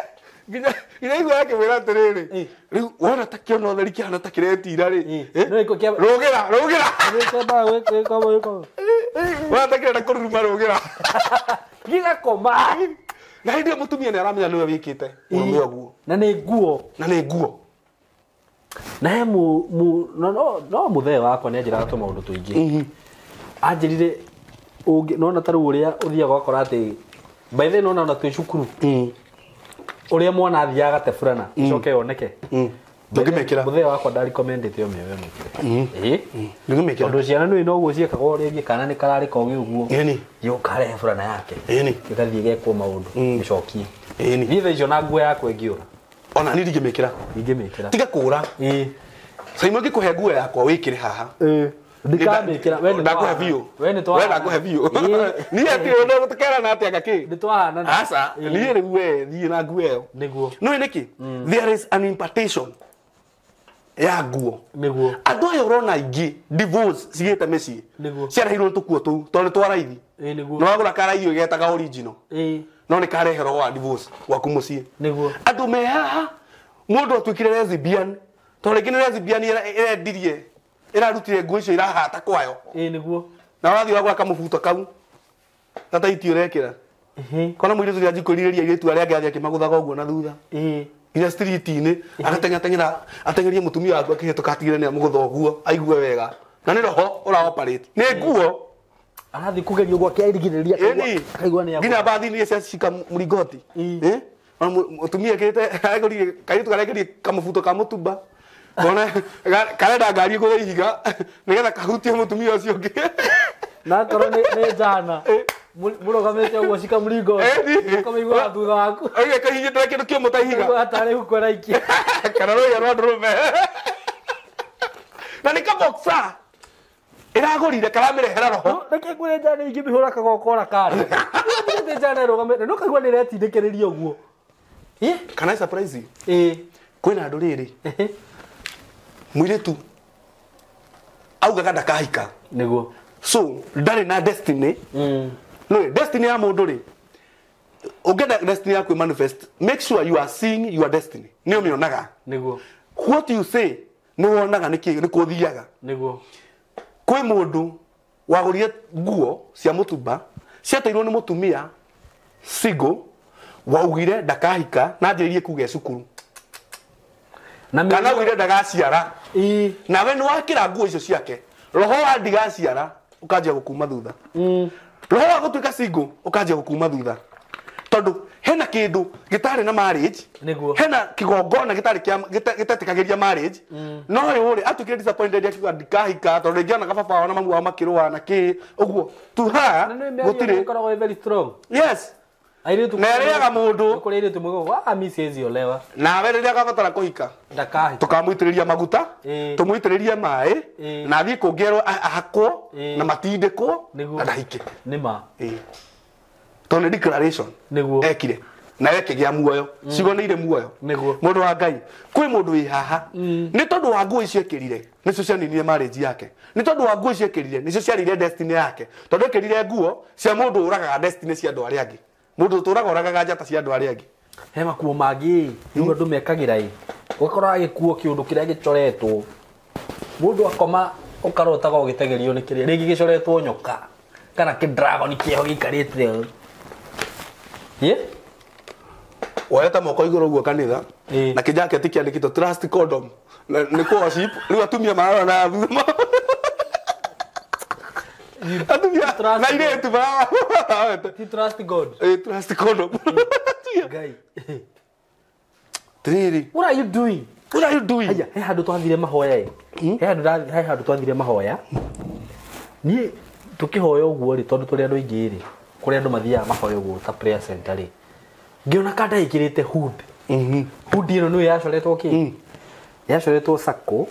Nginya igua akĩmwĩra atĩrĩrĩ, rĩu wona ta kĩona ũtheri kĩhana ta kĩretira rĩ, rũgĩra rũgĩra. Wona ta kĩrenda kũruruma rũgĩra. Gĩgakoma. Na hĩndĩ ĩyo mũtumia nĩ aramenya nĩwe wĩkĩte mũrũme ũguo. Na nĩ nguo. Na nĩ nguo. Na he no mũthee wakwa nĩ anjĩraga tũmaũndũ tũingĩ. Anjĩrire nona ta rĩu ũrĩa ũthiaga ũgakora atĩ by the way nona ona twĩ cukuru ũrĩa mwana athiaga agateburana ĩcoke yoneke. Ndũngĩmĩkĩra. Mũthee wakwa ndarecommendĩte ũmĩoe ũmĩkĩre. Ndũngĩmĩkĩra. Tondũ ciana nĩ noguo ciĩkagwo rĩngĩ kana nĩ kararĩ kogĩ ũguo. Thiĩ ũkarehe burana yake. Gĩgathiĩ gekwo maũndũ gĩcokie. Niĩ thaa icio na nguo yakwa ĩngĩũra. Ona niĩ ndingĩmĩkĩra. Ndingĩmĩkĩra. Tiga kũũra. Saimo ngĩkũhe nguo yakwa wĩkĩre haha. Ndikamĩkĩra. We nĩ ndakũhe biũ. We nĩ We ndakũhe biũ. Niĩ atĩ ũndũ tũkerana atĩa ngakĩ? Nĩ twahanana. Aca, niĩ rĩu we thiĩ na nguo ĩyo. Nĩguo. No nĩkĩ? There is an impartation ya nguo. Nĩguo. Andũ aya ũrona aingĩ divorce cigĩte mĩciĩ. Nĩguo. Ciareheirwo nĩ tũkuo tũu tondũ nĩ twa raithi. Nĩguo. Nĩ wagũra karaithi ũgetaga original. No nĩ karehe roho wa divorce gwaku mũciĩ. Nĩguo. Andũ me haha mũndũ atuĩkire lesbian tondũ rĩngĩ nĩ lesbian ĩrendirie ĩrarutire nguo icio irahata kwayo. Nĩguo. Na wathi wa gwaka mubuto kau gataiti urekira kona muiritu ya njikuriria iritu aria angi athie akimaguthaga uguo na thutha nginya street-ini agateng'ateng'era ateng'erie mutumia waku akihituka atigire ni amugutha uguo aigue wega na ni roho ura operate ni nguo arathi kugerio gwake airigiriria kaigua ni nginya bathi-ini cia cika muringoti mutumia ekirite aregorire kairitu karekerie kamubuto ka mutumba kona karenda ngari igũthe ihiga nigetha kahutie mutumia ucio ungi na korwo ni njana murugamite uguo cika muringo ukamĩigua thutha waku oige kahinyĩte kĩndũ kĩũmũ ta ihiga atarĩ huko araikia kana rũhĩa rwa ndũrũme na nĩ kaboxa ĩragũrire karamĩrehera roho reke ngwĩre njana ingĩmĩhũra kagokora kando nĩ njana ĩrũgamĩte no kaigua nĩ ĩretindĩkĩrĩria ũguo. Can I surprise you? Kwĩna andũ rĩrĩ mũirĩtu augaga ndakahika nĩguo so ndarĩ na destiny. No destiny ya mũndũ rĩ ũngĩenda destiny yaku manifest, make sure you are seeing your destiny. Nĩ ũmĩonaga nĩguo what you say nĩ wonaga nĩ kũthiaga nĩguo. Kwĩ mũndũ wagũrire nguo cia mũtumba ciateirwo nĩ mũtumia single waugire ndakahika na anjĩrĩrie kuga e cukuru kana augire ndagaciara nawe nĩ wakĩra nguo icio ciake roho wa ndigaciara ukanjia gukuma thutha roho wa gutuika single ukanjia gukuma thutha tondu hena kindu gitari na marriage hena kigongona gitari gitetikagiria marriage no yuri atukire disappointed akiuga ndikahika tondu ringi ona baba wao na mamu wao makirwa na ki uguo tu ha gutire ikoragwo very strong. Yes, airitu na ariaga mundu kuri airitu mugo wa misi olewa nawe riria agabatara kuhika ndakahika tukamwitiriria maguta tumwitiririe mai na athie kungerwo ahakwo na matindikwo na ndahike nima tondu ni declaration niguo ekire na ekigia muoyo cigo nĩ irĩ muoyo niguo mundu wa Ngai kwi mundu wi haha ni tondu wa nguo icio ekirire nicio cianinire marriage yake ni tondu wa nguo icio ekirire nicio ciarire destiny yake tondu ekirire nguo cia mundu uragaga destiny cia andu aria angi mundu uturaga uragaga njata cia andu aria angi he makuo mangi riu andu mekagira i ugakora gikuo kiundu kiria gicoretwo mundu akoma ukarotaga ugitegerio ni kiria ringi gicoretwo nyoka kana ki dragon kieho giikarite ye woeta moko iguru uguo kanitha na kijaketi kiandikitwo trust condom ni ku worship riu atumia mararora na thutha atumia na iretu mararora ti trust God trust condom Ngai Triri what are you doing what are you doing haya he handu twathire mahoya he handu he handu twathire mahoya ni tukihoya uguo ri tondu turi andu aingi ri kuri andu mathiaga mahoya uguo ta prayer center ri ngiona kanda ikirite hood hood ino no yacoretwo ki yacoretwo sako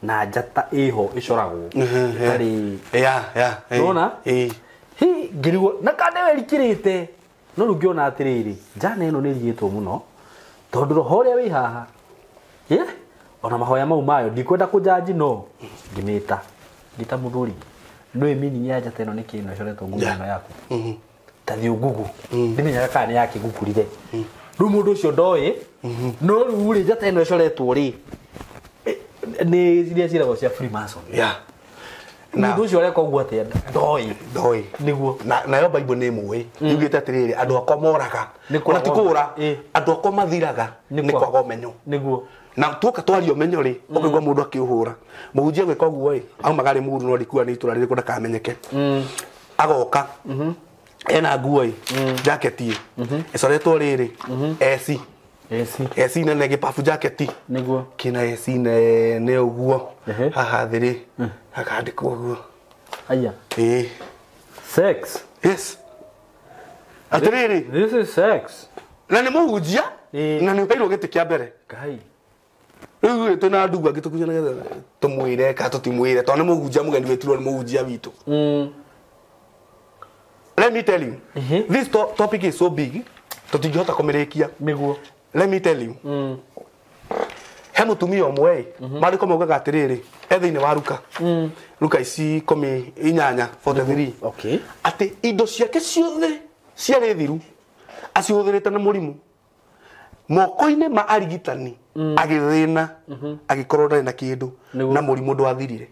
na njata iho icoragwo itari ya ya nona hi ngirigwo na kanda werikirite no riu ngiona atiriri njana ino ni rigitwo muno tondu roho uria wi haha ye ona mahoya mau mayo ndikwenda kujaji no ngimita ngita muthuri no meaning ya njata ino ni kino icoretwo nguo ino yaku ta thiĩ Google ndimenyaga kana nĩ yakĩgugurire rĩu mũndũ ũcio ndoĩ no rĩu rĩ njata ĩno ĩcoretwo rĩ nĩ iria ciĩragwo cia Freemason mũndũ ũcio areka ũguo atĩa ndoĩ ndoĩ nĩguo nayo Bible nĩ ĩmũĩ yugĩte atĩrĩrĩ andũ akwa moraga ona ti kũra andũ akwa mathiraga nĩ kwaga ũmenyo nĩguo na tuoka twaria ũmenyo rĩ ũkaigua mũndũ akĩũhũra mũhunjia gwĩka ũguo ĩ aumaga arĩ mũru no ndikuga nĩ itũra rĩrĩkũ ndakamenyeke agoka ena nguo i jacket i icoretwo riri AC AC nene gipabu jacket niguo kina AC nene uguo haha thiri hakandikwo uguo aya sex yes atiriri this is sex na ni muhunjia na ni uheirwo giti kia mbere Ngai riu twina ndugu angi tukuja nigetha tumwire ka tutimwire tondu ni muhunjia mugeni witirwo ni muhunjia witu. Let me tell you, this topic is so big, tutingihota kumirikia. Niguo. Let me tell you. He mutumia umwe, maandiko maugaga atiriri, e thiini wa Luka. Luka ici 18:43. Okay. Ati indo ciake ciothe ciarĩ thiru, acihũthĩrĩte na mũrimũ. Moko-inĩ ma arigitani agĩthĩna agĩkorwo ndarĩ na kĩndũ na mũrimũ ndwathirire.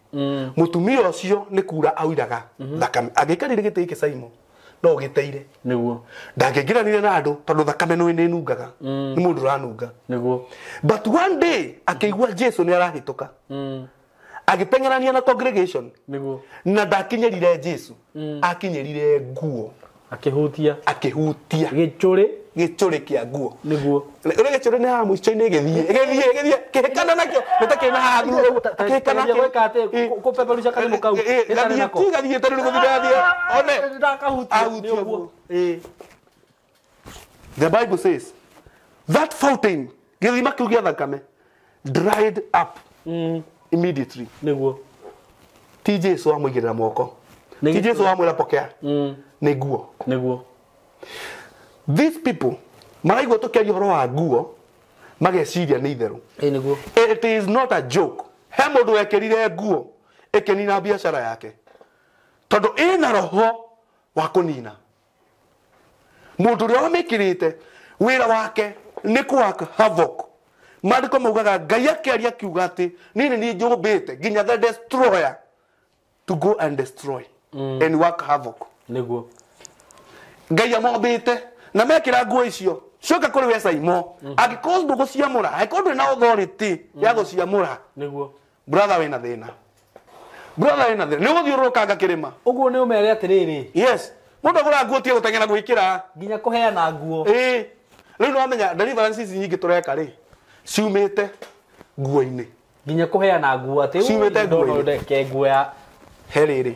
Mũtumia ũcio nĩ kura auraga thakame angĩikarire gĩtĩ gĩkĩ Saimo no gĩteire. Nĩguo. Ndangĩingĩranire na andũ tondũ thakame nĩ nĩnungaga. Nĩ mũndũ ũranunga. Nĩguo. But one day akĩigua Jesu nĩ arahĩtũka. Agĩteng'erania na congregation. Nĩguo. Na ndakinyĩrire Jesu. Akinyĩrire nguo. Akĩhutia. Akĩhutia. Gĩcũrĩ. Gĩcũrĩ kĩa nguo. Nĩguo. Ũrĩa gĩcũrĩ nĩ haha mũico-inĩ gĩthiĩ. Gĩthiĩ gĩthiĩ kĩhĩkana nakĩo. Nĩ ta kĩna haha thutha. Kĩhĩkana nakĩo. Gwĩka atĩ kũpeperusha kanyamũ kau. Gathiĩ ti gathiĩ tondũ nĩ gũthiĩ gathiĩ. One. Ndakahutia. Ahutia nguo. The Bible says that fountain gĩthima kĩu gĩa thakame dried up immediately. Nĩguo. Ti Jesu amũigĩrĩra moko. Ti Jesu amwĩra pokea. Nĩ nguo. Nĩguo. These people maraigua tũkĩaria ũhoro wa nguo mageciria nĩ itherũ. Nĩguo. It is not a joke. He mũndũ wekĩrire nguo ĩkĩnina biacara yake tondũ ĩna roho wa kũnina. Mũndũ ũrĩa wamĩkĩrĩte wĩra wake nĩ kũ havoc. Maandĩko maugaga Ngai akĩaria akiuga atĩ niĩ nĩ niĩ njũmbĩte nginya the destroyer to go and destroy and work havoc. Nĩguo. Ngai amombĩte na mekĩra nguo icio cioka kũrĩ we Saimo angĩkorwo ndũgũciamũra angĩkorwo ndũrĩ na authority ya gũciamũra. Nĩguo. Brother wĩna thĩna. Brother wĩna thĩna nĩ ũgũthiũrũrũkanga kĩrĩma. Ũguo nĩ ũmere atĩrĩrĩ. Yes. Mũndũ agũra nguo tiga gũteng'era gwĩkĩra nginya kũheana nguo. Ĩĩ. Rĩu nĩ wamenya deliverance ici nyingĩ tũreka rĩ ciumĩte nguo-inĩ. Nginya kũheana nguo atĩ ciumĩte nguo-inĩ. Ndeke nguo ya he rĩrĩ.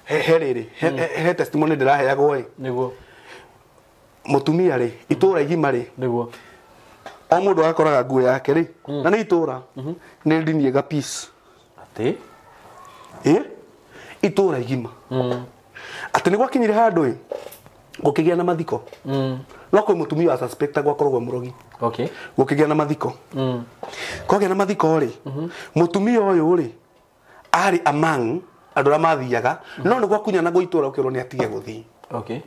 He rĩrĩ. He testimony ndĩraheagwo ĩ. Nĩguo. Mũtumia rĩ itũra igima rĩ. Nĩguo. O mũndũ agakoraga nguo yake rĩ na nĩ itũra nĩ ndinie ga piece. Atĩ? Ĩ itũra igima. Atĩ nĩ gwakinyire handũ ĩ gũkĩgĩa na mathiko. No kwĩ mũtumia wa suspect gwakoragwo mũrogi. Okay. Gũkĩgĩa na mathiko. Kwagĩa na mathiko rĩ mũtumia ũyũ rĩ arĩ among andũ arĩa mathiaga no nĩ gwakunyanagwo itũra ũkĩrwo nĩ atige gũthiĩ. Okay.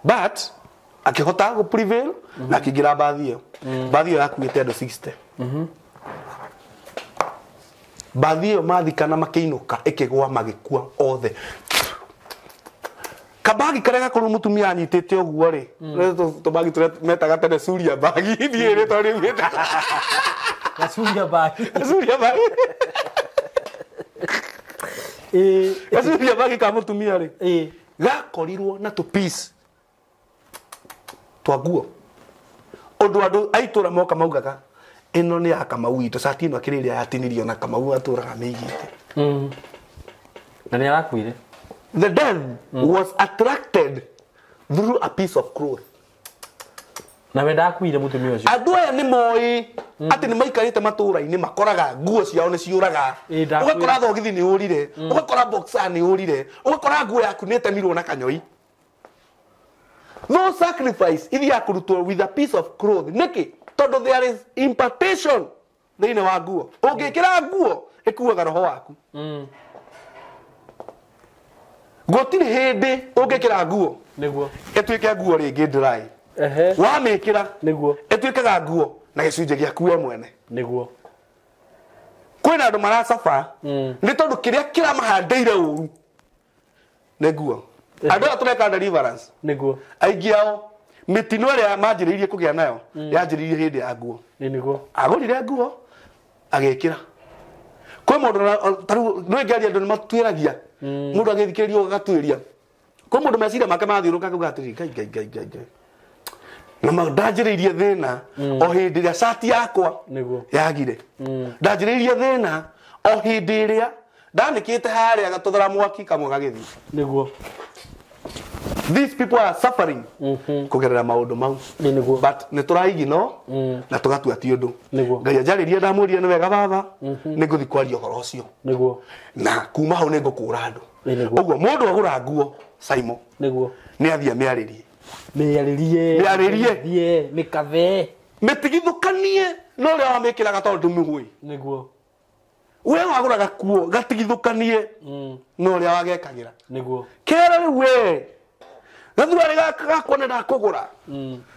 But akĩhota gũ prevail na akĩingĩra mbathi ĩyo. Mbathi ĩyo yakuĩte andũ 60. Mbathi ĩyo mathikana makĩinũka ĩkĩgwa magĩkua othe. Kabagi karĩa gakorwo mũtumia anyitĩte ũguo rĩ tũbagi tũrĩa metaga tene suria bagi thiĩ rĩtwa rĩu Gasuria bagi. Gasuria bagi. Gasuria bagi ka mũtumia rĩ gakorirwo na tũ piece twa nguo. Ũndũ andũ a itũra moka maugaga ĩno nĩ ya Kamau witũ cati ĩno akĩrĩ ĩrĩa yatinirio na Kamau atũraga mĩigĩte. Na nĩ arakuire. The death was attracted through a piece of cloth. Na we ndakuire mũtumia ũcio. Andũ aya nĩ moĩ atĩ nĩ maikarĩte matũra-inĩ makoraga nguo ciao nĩ ciũraga. Ũgakora thogithi nĩ ũrire, ũgakora boxer nĩ ũrire, ũgakora nguo yaku nĩ ĩtemirwo na kanyoi. No sacrifice ithiaga kũrutwo with a piece of cloth. Nĩkĩ? Tondũ there is impartation thĩinĩ wa nguo. Ũngĩkĩra nguo ĩkuaga roho waku. Gũtirĩ hĩndĩ ũngĩkĩra nguo Nĩguo. ĩtuĩke nguo rĩngĩ dry. Wamĩkĩra Nĩguo. ĩtuĩkaga nguo na gĩcunjĩ gĩaku we mwene. Nĩguo. Kwĩna andũ maracaba nĩ tondũ kĩrĩa kĩramahandĩire ũru nĩ nguo. Andũ aya tũreka deliverance. Nĩguo. Aingĩ ao mĩtino ĩrĩa manjĩrĩirie kũgĩa nayo yanjĩrĩirie hĩndĩ ya nguo. Nĩguo. Agũrire nguo agĩkĩra. Kwĩ mũndũ tarĩu nĩ ngari andũ nĩ matuĩragia. Mũndũ agĩthikĩrĩrio agatuĩria. Kwĩ mũndũ meciria make mathiũrũrũka akauga atĩrĩ Ngai Ngai Ngai Ngai Ngai. Na ndanjĩrĩirie thĩna o hĩndĩ ĩrĩa cati yakwa yagire. Ndanjĩrĩirie thĩna o hĩndĩ ĩrĩa ndanĩkĩte harĩa gatũthara mwaki kamwe gagĩthiĩ. Nĩguo. These people are suffering kũgerera maũndũ mau. Nĩguo. But nĩ tũraigino na tũgatua ti ũndũ. Nĩguo. Ngai anjarĩrie ndamũria nĩ wega baba nĩ ngũthiĩ kwaria ũhoro ũcio. Nĩguo. Na kuma hau nĩ ngũkũra andũ. Nĩguo. Ũguo mũndũ agũra nguo Saimo. Nĩguo. Nĩ athiĩ amĩarĩrie. Mĩarĩrie. Mĩarĩrie. Thiĩ mĩkathe. Mĩtigithũkanie na ũrĩa wamĩkĩraga tondũ ndũmĩũĩ. Nĩguo. We wagũraga kuo gatigithũkanie na ũrĩa wagekagĩra. Nĩguo. Kera rĩu we gathurarĩ gaka gakwa nĩ ndakũgũra.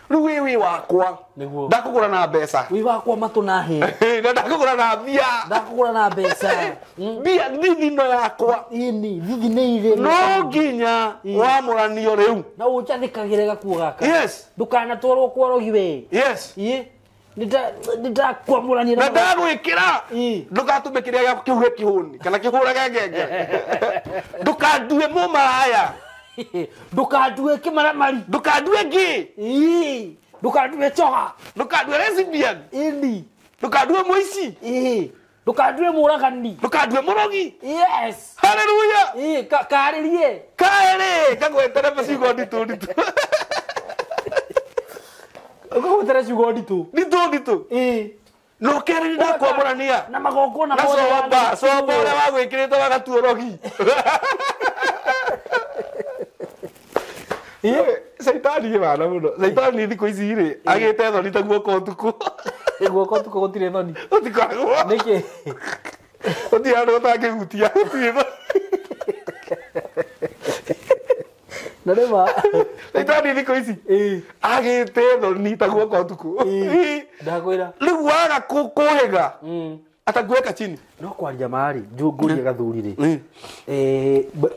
Rĩu wĩ wakwa. Ndakũgũra na mbeca. Wĩ wakwa matũ na hĩ. Na ndakũgũra na mbia. Ndakũgũra na mbeca. Mbia thithino yakwa. Ini thithi nĩ irĩ. No nginya wamũranio rĩu. Na ũnjathĩkagĩre gakuo gaka. Yes. Ndũkanatwarwo kwa rogi we. Yes. Ĩ. Nĩndakwamũrania na ndagwĩkĩra. Ndũgatũme kĩrĩa gĩaku kĩhuhe kĩhũni kana kĩhũrage ngenge. Ndũkandue mũmaraya. Ndũkandue kĩmaramari. Ndũkandue ngĩ. Ndũkandue coha. Ndũkandue lesbian. Ĩni. Ndũkandue mũici. Ndũkandue mũragani. Ndũkandue mũrogi. Yes. Hallelujah. Karĩrie. Kaerĩ kagwetere ciugo nditũ nditũ. Ũkagwetere ciugo nditũ. Nditũ nditũ. No kerĩ ndakwamũrania. Na magongona na coba, coba ũrĩa wagwĩkĩrĩte wagatua rogi. Caitani nĩ mana mũno. Caitani thikũ ici rĩ, agĩte thoni ta guoko ũtukũ. Guoko ũtukũ gũtirĩ thoni. Gũtikoragwo. Nĩkĩ? Gũtirĩ handũ ũtangĩhutia, gũtirĩ thoni. Na nĩ ma. Caitani thikũ ici agĩte thoni ta guoko ũtukũ. Ndakwĩra. Rĩu waga kũhĩga atakuweka chini. No kwaria marĩ ngũrie gathuri rĩ.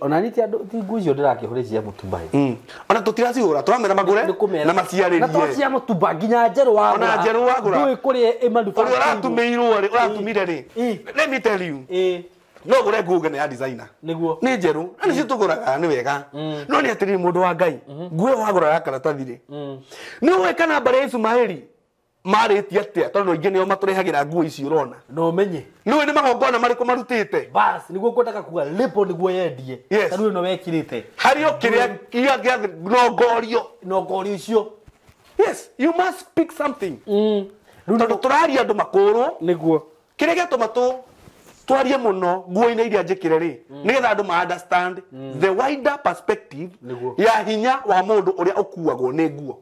Ona ni ti andũ ti nguo icio ndĩrakĩhũra cia mũtumba ĩ. Ona tũtiracihũra tũramera magũre na maciarĩrie. Na to cia mũtumba nginya njerũ wagũra. Ona njerũ wagũra. Ndũĩ kũrĩa ĩmanufacturwo. Ũrĩa ũratũmĩirwo rĩ, ũratũmire rĩ. Let me tell you. No ũgũre nguo ngene ya designer. Nĩguo. Nĩ njerũ, na nĩcio tũgũraga nĩ wega. No nĩ atĩrĩrĩ mũndũ wa Ngai, nguo ĩyo wagũra ya karatathi rĩ. Nĩ ũĩ kana mbarĩ ya Ishumaeli marĩtie atĩa tondũ aingĩ nĩo matũrehagĩra nguo ici ũrona. No ũmenye. Nĩũĩ nĩ magongona marĩkũ marutĩte. Bas, nĩguo ngwendaga kuga label nĩguo yendie. Yes. Ta rĩu ĩno wekĩrĩte. Harĩ o kĩrĩa gĩa nongorio. Nongorio icio. Yes, you must pick something. Tondũ tũraria andũ makũrwo. Nĩguo. Kĩrĩa gĩatũma twarie mũno nguo-inĩ iria njĩkĩre rĩ, nĩgetha andũ ma understand the wider perspective ya hinya wa mũndũ ũrĩa ũkuagwo nĩ nguo.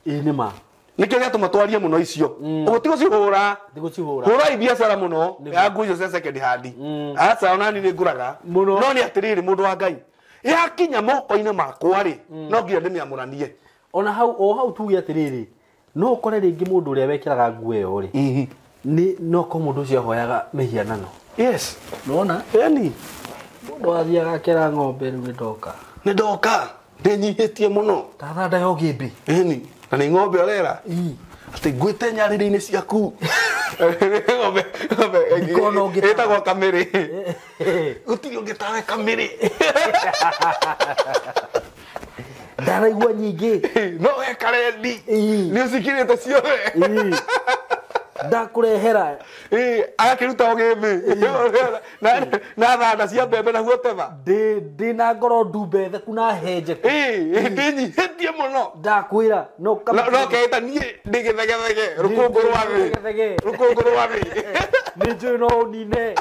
Ĩ nĩ ma. Nĩkĩo gĩatũma twarie mũno icio. Ũguo ti gũcihũra. Ti gũcihũra. Hũrai biacara mũno ya nguo icio cia second hand. Aca ona niĩ nĩngũraga. Mũno. No nĩ atĩrĩrĩ mũndũ wa Ngai, yakinya moko-inĩ makwa rĩ, no nginya ndĩmĩamũranie. Ona hau o hau tuge atĩrĩrĩ, no ũkore rĩngĩ mũndũ ũrĩa wekĩraga nguo ĩyo rĩ, nĩ no korwo mũndũ ũcio ahoyaga mĩhianano. Yes. Nĩwona? Ĩni. Mũndũ athiaga akera ng'ombe rĩu nĩndoka. Nĩndoka. Ndĩnyihĩtie mũno. Ta thanda ya ũgĩmbĩ. Ĩni. Na nĩ ng'ombe ũrera. Atĩ ngwĩte nyarĩrĩ-inĩ ciaku. Ng'ombe, ng'ombe Ndikona ũngĩ tawe. ĩtagwo kamĩrĩ. Gũtirĩ ũngĩ tawe kamĩrĩ. Ndaraigua nyingĩ. No we karendi. Nĩ ũcikĩrĩte ciothe. Ndakũrehera. Agakĩruta ũgĩmbĩ. Na thanda cia mbembe na whatever. Ndĩ na ngoro ndumbe theku na henjeku. Ndĩnyihĩtie mũno. Ndakwĩra no No keita niĩ ndĩ gĩthegethege rũkũngũ rwa thĩ. Rũkũngũ rwa thĩ. Nĩ njũĩ no ũnine.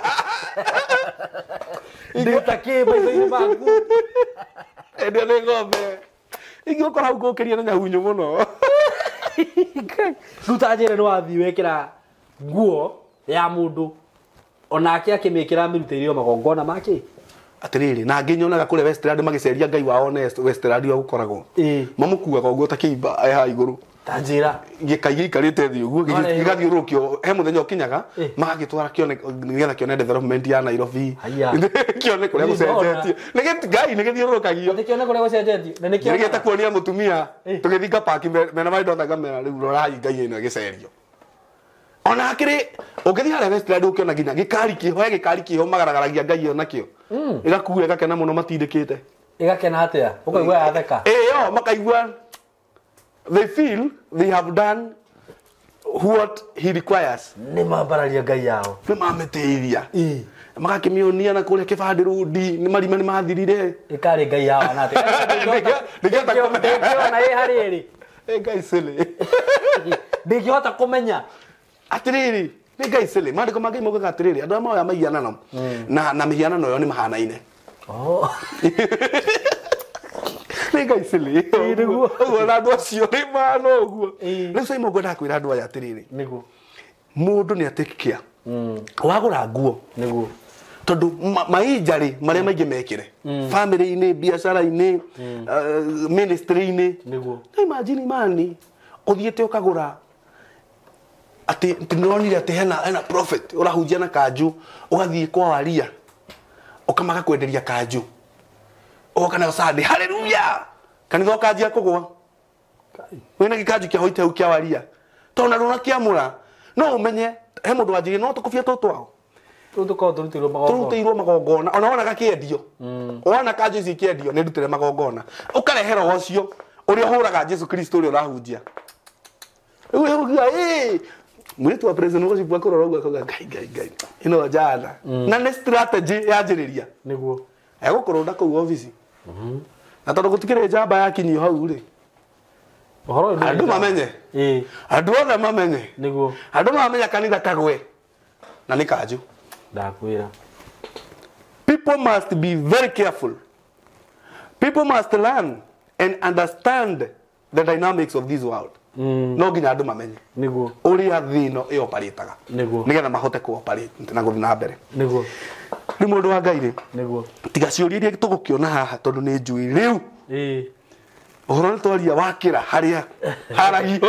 Ndĩ ta kĩ maitho-inĩ maku. Endia nĩ ng'ombe. Ingĩgũkora hau ngũkĩria na nyahunyũ mũno. Rĩu ta njĩre nĩ wathiĩ wekĩra nguo ya mũndũ onake akĩmĩkĩra amĩrutĩire o magongona make. Atĩrĩrĩ, na ngĩnyonaga kũrĩa Westland magĩceria Ngai wao Westland ũrĩa gũkoragwo. Mamũkuaga ũguo ta kĩimba e haha igũrũ. Ta njĩra. Gĩkai gĩikarĩte thĩ ũguo, gĩgathiũrũrũkio, he mũthenya ũkinyaga, magagĩtwara kĩone nĩgetha kĩone development ya Nairobi. Kĩone kũrĩa gũcenjetie. Ngai nĩ gĩthiũrũrũkagio. Atĩ kĩone kũrĩa gũcenjetie. Na nĩkĩo. Nĩgĩte kuonia mũtumia, tũgĩthiĩ park mena my daughter ngamera rĩu rorai Ngai ĩno ĩgĩcerio. Ona akĩrĩ ũngĩthiĩ harĩa Westland ũkĩona nginya gĩkari kĩho, he gĩkari kĩho magaragaragia Ngai ĩyo nakĩo. Ĩgakua ĩgakena mũno matindĩkĩte. Ĩgakena atĩa? Ũkaigua yatheka. Ĩyo makaigua they feel they have done what he requires. Nĩ mambararia Ngai yao. Nĩ mamĩtĩithia. Magakĩmĩonia na kũrĩa kĩbandĩ rũndi, nĩ marima nĩ mathirire. Ĩkarĩ Ngai yao na atĩa? Ndĩngĩona ĩ harĩ ĩrĩ. Ngai silly. Ndĩngĩhota kũmenya. Atĩrĩrĩ, nĩ Ngai silly. Maandĩko ma Ngai maugaga atĩrĩrĩ, andũ arĩa maoya mĩhianano na mĩhianano ĩyo nĩ mahanaine. Nĩ Ngai silly. Ũguo na andũ acio nĩ mahana ũguo. Rĩu Simon ngwendaga kwĩra andũ aya atĩrĩrĩ. Nĩguo. Mũndũ nĩ atĩkia. Wagũra nguo. Nĩguo. Tondũ mainjarĩ marĩa maingĩ mekĩre. Family-inĩ, biacara-inĩ, ministry-inĩ. Nĩguo. Na imagine mani, Ũthiĩte ũkagũra atĩ ndĩronire atĩ hena prophet ũrahunjia na kanjũ, ũgathiĩ kwa waria ũkamaga kwenderia kanjũ, ũgoka nayo Sunday, haleluya, kanitha ũkanjia kũgwa wĩna gĩkanjũ kĩa hoite hau kĩa waria tondũ na ndũnakĩamũra. No ũmenye he mũndũ wanjĩrire no tũkũbia tũtũ twao tũrutĩirwo magongona, ona wona gakĩendio, wona kanjũ ici ikĩendio nĩ ndutĩre magongona, ũkarehe roho ũcio ũrĩa ũhũraga Jesu Kristo ũrĩa ũrahunjia. Rĩu ũkiuga ĩ mũirĩtu wa president worship akũrora ũguo akauga ngai ngai ngai ĩno njana na nĩ strategy yanjĩrĩria nĩguo egũkũrũnda kũu obici. Na tondũ gũtikĩrĩ njamba yakinyio hau rĩ, ũhoro ũyũ andũ mamenye, andũ othe mamenye, nĩguo andũ mamenya kanitha kagwe na nĩ kanjũ. Ndakwĩra. People must be very careful. People must learn and understand the dynamics of this world. No nginya andũ mamenye nĩguo ũrĩa thĩ ĩno ĩoparĩtaga, nĩguo nĩgetha mahote kũoparate na gũthiĩ na mbere. Nĩguo Rĩu mũndũ wa Ngai rĩ, nĩguo tiga ciũria iria tũgũkĩona haha tondũ nĩ njũĩ rĩu ũhoro nĩ twaria wakĩra harĩa haragio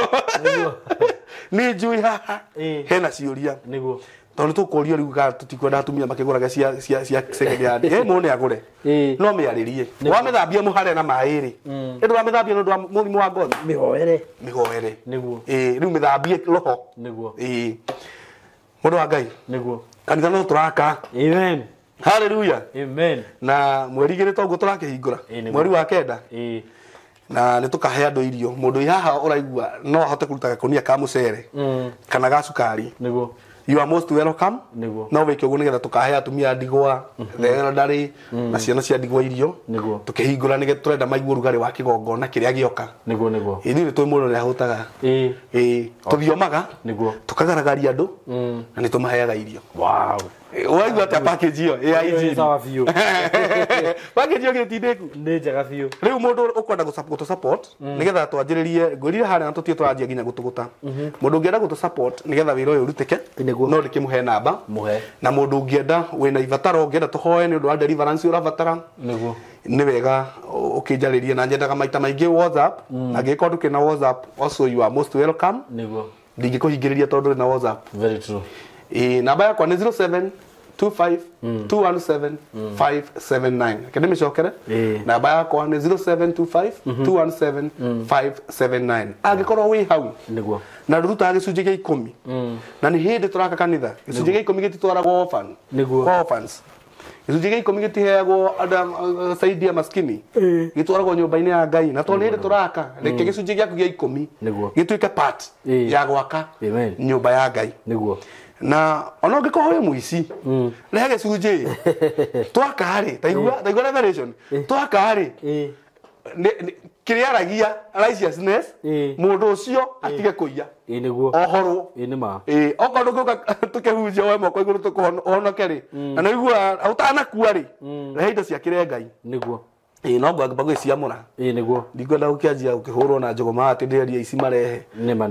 nĩ njũĩ haha hena ciũria nĩguo tondũ tũkũrio rĩu kana tũtikwenda atumia makĩgũraga cia second hand. Mũndũ nĩ agũre no mĩarĩrie, wamĩthambia mũhare na maĩ rĩ, ĩndũ wamĩthambia nĩ ũndũ wa mũrimũ wa ngothi, mĩhoere mĩhoere nĩguo rĩu mĩthambie roho nĩguo. Mũndũ wa Ngai nĩguo kanitha no tũraka. Amen. Hallelujah. Amen. Na mweri igĩrĩ toguo tũrakĩhingũra, mweri wa kenda, na nĩ tũkahe andũ irio. Mũndũ wĩ haha ũraigua no ahote kũruta gakũnia ka mũcere kana ga cukari, nĩguo you are most welcome. Nĩguo no wĩke ũguo nĩgetha tũkahe atumia ndigwa, the elderly na ciana cia ndigwa irio. Nĩguo tũkĩhingũra nĩgetha tũrenda maigue ũrugarĩ wa kĩgongona kĩrĩa gĩoka. Nĩguo nĩguo ithuĩ nĩ tũĩ mũndũ nĩ ahũtaga, tũthiomaga, nĩguo tũkagaragaria andũ na nĩ tũmaheaga irio. Wow. Waigua atĩa package ĩyo ya injiri? Sawa biũ. Package ĩyo githĩ ti ndĩku? Nĩ njega biũ. Rĩu mũndũ ũkwenda gũtũ support nĩgetha twanjĩrĩrie, ngwĩrire harĩa na tũtige tũranjia nginya gũtũgũta. Mũndũ ũngĩenda gũtũ support nĩgetha wĩra ũyũ ũrutĩke, no ndĩkĩmũhe namba. Mũhe. Na mũndũ ũngĩenda wĩna ibataro, ũngĩenda tũhoe nĩ ũndũ wa deliverance ũrabatara, nĩguo nĩ wega ũkĩnjarĩrie, na nyendaga maita maingĩ WhatsApp, na angĩkorwo ndũkĩrĩ na WhatsApp also you are most welcome. Nĩguo ndingĩkũhingĩrĩria tondũ ndũrĩ na WhatsApp. Very true. Namba yakwa nĩ 0725 217 579. Kende mĩcokere, namba yakwa nĩ 0725 217 579. Angĩkorwo wĩ hau nĩguo na ndũrutaga gĩcunjĩ gĩa ikũmi, na nĩ hĩndĩ tũraka kanitha, gĩcunjĩ gĩa ikũmi gĩtitwaragwo orphan, nĩguo kwa orphans, gĩcunjĩ gĩa ikũmi gĩtiheagwo andũ saidia maskini, gĩtwaragwo nyũmba-inĩ ya Ngai. Na tondũ nĩ hĩndĩ tũraka, reke gĩcunjĩ gĩaku gĩa ikũmi nĩguo gĩtuĩke part ya gwaka nyũmba ya Ngai. Nĩguo na ona ũngĩkorwo wĩ mũici, rehe gĩcunjĩ twaka rĩ, taigua revelation twaka rĩ, kĩrĩa aragia righteousness, mũndũ ũcio atige kũiya, nĩguo ohorwo. Nĩ ma. Okorwo ndũngĩũka tũkĩhunjia woe moko igũrũ tũkũhonoke rĩ, na nĩũiguaga ũtanakua rĩ, rehe indo cia kĩrĩa Ngai. Nĩguo no ngwamba gwĩciamũra. Nĩguo ndikwenda gũkĩanjia gũkĩhũrwo na njũgũma atĩ ndĩreria aici marehe.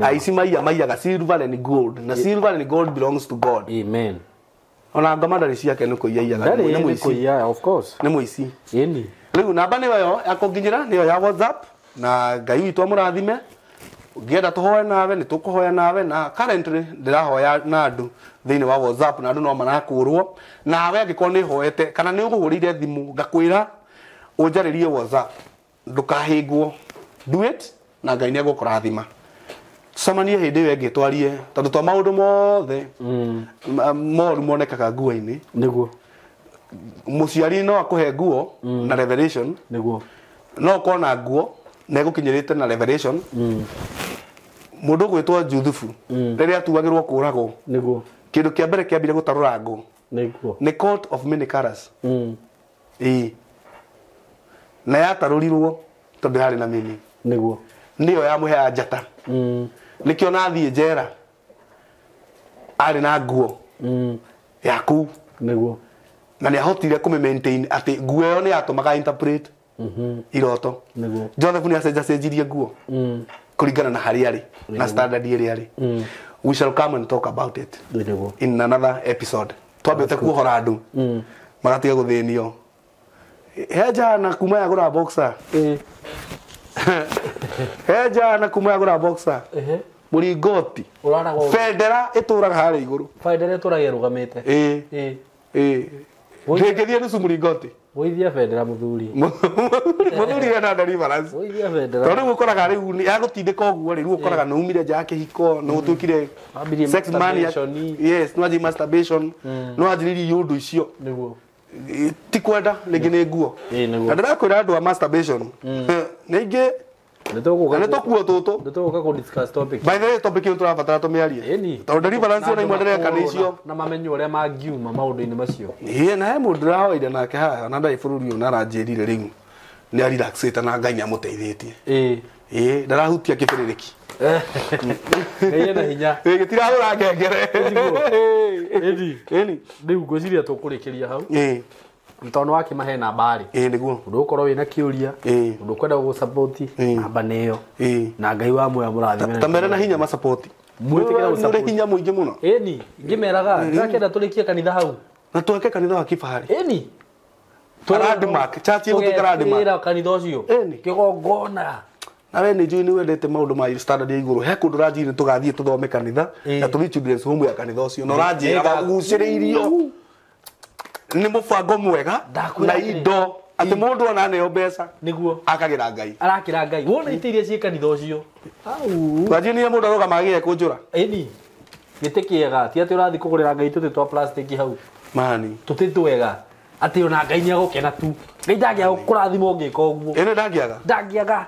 Aici maiyaga silver and gold, na silver and gold belongs to God. Amen. Ona ngoma ndarĩ ciake nĩ kũiya iyaga. Ndarĩ nĩ kũiya, of course. Nĩ mũici. Ĩni. Rĩu namba nĩyo ĩyo ya kũnginyĩra, nĩyo ya WhatsApp, na Ngai witũ amũrathime. Ũngĩenda tũhoe nawe nĩ tũkũhoya nawe, na currently ndĩrahoya na andũ thĩinĩ wa WhatsApp, na andũ no marakũrwo. Nawe angĩkorwo nĩ hoete kana nĩ ũgũhũrĩire thimũ ngakwĩra ũnjarĩrie WhatsApp, ndũkahĩngwo, do it, na Ngai nĩ egũkũrathima. Tũcemanie hĩndĩ ĩyo ĩngĩ twarie, tondũ twa maũndũ mothe moru monekaga nguo-inĩ. Nĩguo mũciari no akũhe nguo na revelation, nĩguo no ũkorwo na nguo na ĩgũkinyĩrĩte na revelation. Mũndũ ũgwĩtwo Juthubu rĩrĩa atuagĩrwo kũũragwo, nĩguo kĩndũ kĩa mbere kĩambire gũtarũra nguo nĩguo nĩ coat of many colours. Na yatarũrirwo tondũ yarĩ na meaning. Nĩguo nĩyo yamũheaga njata. Nĩkĩo nathiĩ njera arĩ na nguo ya kũu. Nĩguo na nĩ ahotire kũmĩ maintain atĩ nguo ĩyo nĩ yatũmaga interpret iroto. Nĩguo Joseph nĩ acenjacenjirie nguo kũringana na harĩa arĩ na standard ĩrĩa arĩ. We shall come and talk about it nĩguo in another episode. Twambĩte kuohora andũ magatiga gũthĩnio. He njana kuma yagũra boxer. He jana kuma yagũra boxer. Mũringoti. Ũraragwo. Bendera ĩtũraga harĩa igũrũ. Bendera ĩtũraga ĩrũgamĩte. Ĩĩ. Ĩĩ. Ndĩngĩthiĩ nusu mũringoti. Gũithia bendera mũthuri. Mũthuri ena deliverance. Gũithia bendera. Tondũ rĩu ũkoraga rĩu yagũtindĩka ũguo rĩ, rĩu ũkoraga nĩ umire nja ya kĩhiko, nĩ ũtuĩkire sex mania. Yes, nĩ wanjirie masturbation, nĩ wanjĩrĩirie iũndũ icio. Nĩguo. Ti kwenda rĩngĩ nĩ nguo. Na ndĩrakwĩra andũ a masturbation. Nĩ ingĩ nĩ tũkuo tũtũ. Nĩ tũgũka kũ discuss topic. By the way, topic ĩyo tũrabatara tũmĩarie. Tondũ deliverance ona imwe ndĩreka nĩ icio. Na mamenye ũrĩa mangiuma maũndũ-inĩ macio. Ĩĩ, na he mũndũ ndĩrahoire nake haha na ndarĩ bũrũri ũyũ na aranjĩrire rĩu nĩ arelaxĩte na Ngai nĩ amũteithĩtie. Ĩĩ. Ĩĩ, ndarahutia kĩbĩrĩrĩki. Ngai ena hinya. Ĩĩ, gĩtirahũra ngengere. Ĩni. Ĩni. Rĩu ngwĩciria tũkũrĩkĩria hau. Ĩĩ. Tondũ wakĩmahe namba rĩ. Ĩĩ nĩguo. Ũndũ ũkorwo wĩna kĩũria. Ũndũ ũkwenda gũgũsupport namba nĩyo. Na Ngai wa muoyo amũrathime. Ta mere na hinya masupport. Mwĩtĩkĩre gũsupport. Nĩ hinya mũingĩ mũno. Ĩni, ngĩmeraga ndĩrakĩenda tũrĩkie kanitha hau. Na twake kanitha wa kifahari. Ĩni. Landmark, church ĩgũtuĩka landmark. Tũgetĩra kanitha ũcio. Ĩni. Kĩgongona. Na we nĩ njũĩ nĩ wendete maũndũ ma standard ya igũrũ. He kũndũ ũranjĩrire tũgathiĩ tũthome kanitha na tũthiĩ children's home ya kanitha ũcio. Na ũranjĩra ũgucĩrĩirio nĩ mũbango mwega na indo atĩ mũndũ ona aneo mbeca nĩguo akagĩra Ngai. Arakĩra Ngai. Wona itĩ iria ciĩ kanitha ũcio. Au. Wanjĩrire nĩ mũndũ arũgama agĩe kũnjũra. Ĩni. Gĩtĩ kĩega ti atĩ ũrathiĩ kũgũrĩra Ngai tũtĩ twa plastic hau. Mani. Tũtĩ twega. Atĩ ona Ngai nĩ agũkena tu. Ngai ndangĩaga kũrathima ũngĩka ũguo. Ĩno ndangĩaga. Ndangĩaga.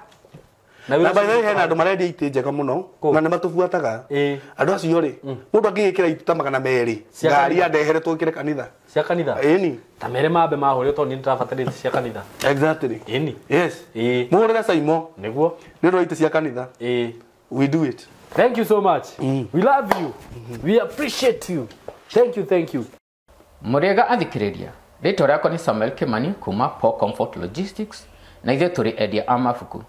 Na by the way hena andũ marendia itĩ njega mũno na nĩ matũbuataga. Andũ acio rĩ, mũndũ angĩgĩkĩra itĩ ta 200 ngari andehere twĩkĩre kanitha. Cia kanitha? Ĩni. Ta mere mambe mahũre tondũ niĩ nĩndĩrabatarĩte cia kanitha. Exactly. Ĩni. Yes. Ĩĩ. Mũhũrĩre Saimo. Nĩguo. Nĩ ũndũ wa itĩ cia kanitha. Ĩĩ. We do it. Thank you so much. We love you. We appreciate you. Thank you, thank you. Mũrĩega athikĩrĩria. Rĩtwa rĩakwa nĩ Samuel Kimani kuma Paul Comfort Logistics na ithuĩ tũrĩ endia a mabuku.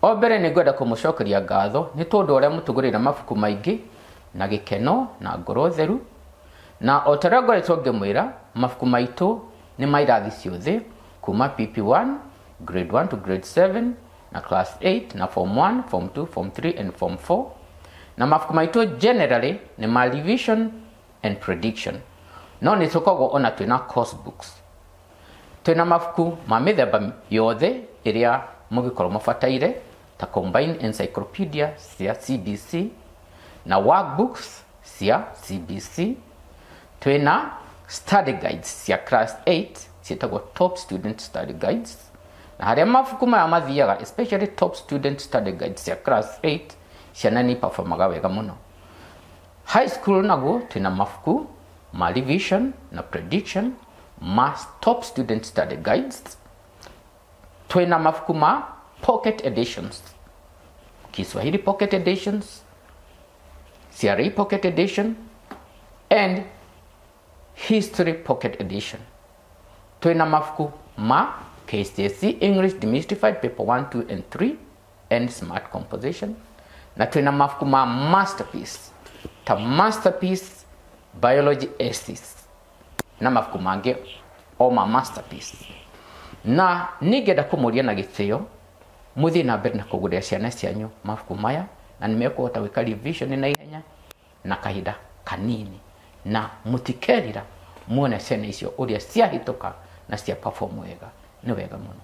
O mbere nĩ ngwenda kũmũcokeria ngatho nĩ tondũ ũrĩa mũtũgũrĩra mabuku maingĩ na gĩkeno na ngoro theru. Na o ta ũrĩa ngoretwo ngĩmwĩra, mabuku maitũ nĩ ma irathi ciothe kuma PP1, grade 1 to grade 7 na class 8 na form 1, form 2, form 3 and form 4. Na mabuku maitũ generally nĩ ma revision and prediction. No nĩ tũkoragwo ona twĩna course books. Twĩna mabuku ma mĩthemba yothe ĩrĩa mũngĩkorwo mũbataire ta combined encyclopedia cia CBC na workbooks cia CBC. Twĩna study guides cia class 8 ciĩtagwo top student study guides. Na harĩa mabuku maya mathiaga, especially top student study guides cia class 8, ciana nĩ performaga wega mũno. High school naguo twĩna mabuku ma revision na prediction ma top student study guides. Twĩna mabuku ma pocket editions, Kiswahili pocket editions, CRE pocket edition and history pocket edition. Twĩna mabuku ma KCSE English Demystified paper 1, 2 and 3 and smart composition. Na twĩna mabuku ma masterpiece ta masterpiece biology essays na mabuku mangĩ o ma masterpiece. Na nĩngenda kũmũria na gĩtĩo mũthiĩ na mbere na kũgũrĩra ciana cianyu mabuku maya na nĩmekũhota gwĩka revision na ihenya na kahinda kanini na mũtikerira muone ciana icio ũrĩa ciahĩtũka na cia perform wega. Nĩ wega mũno.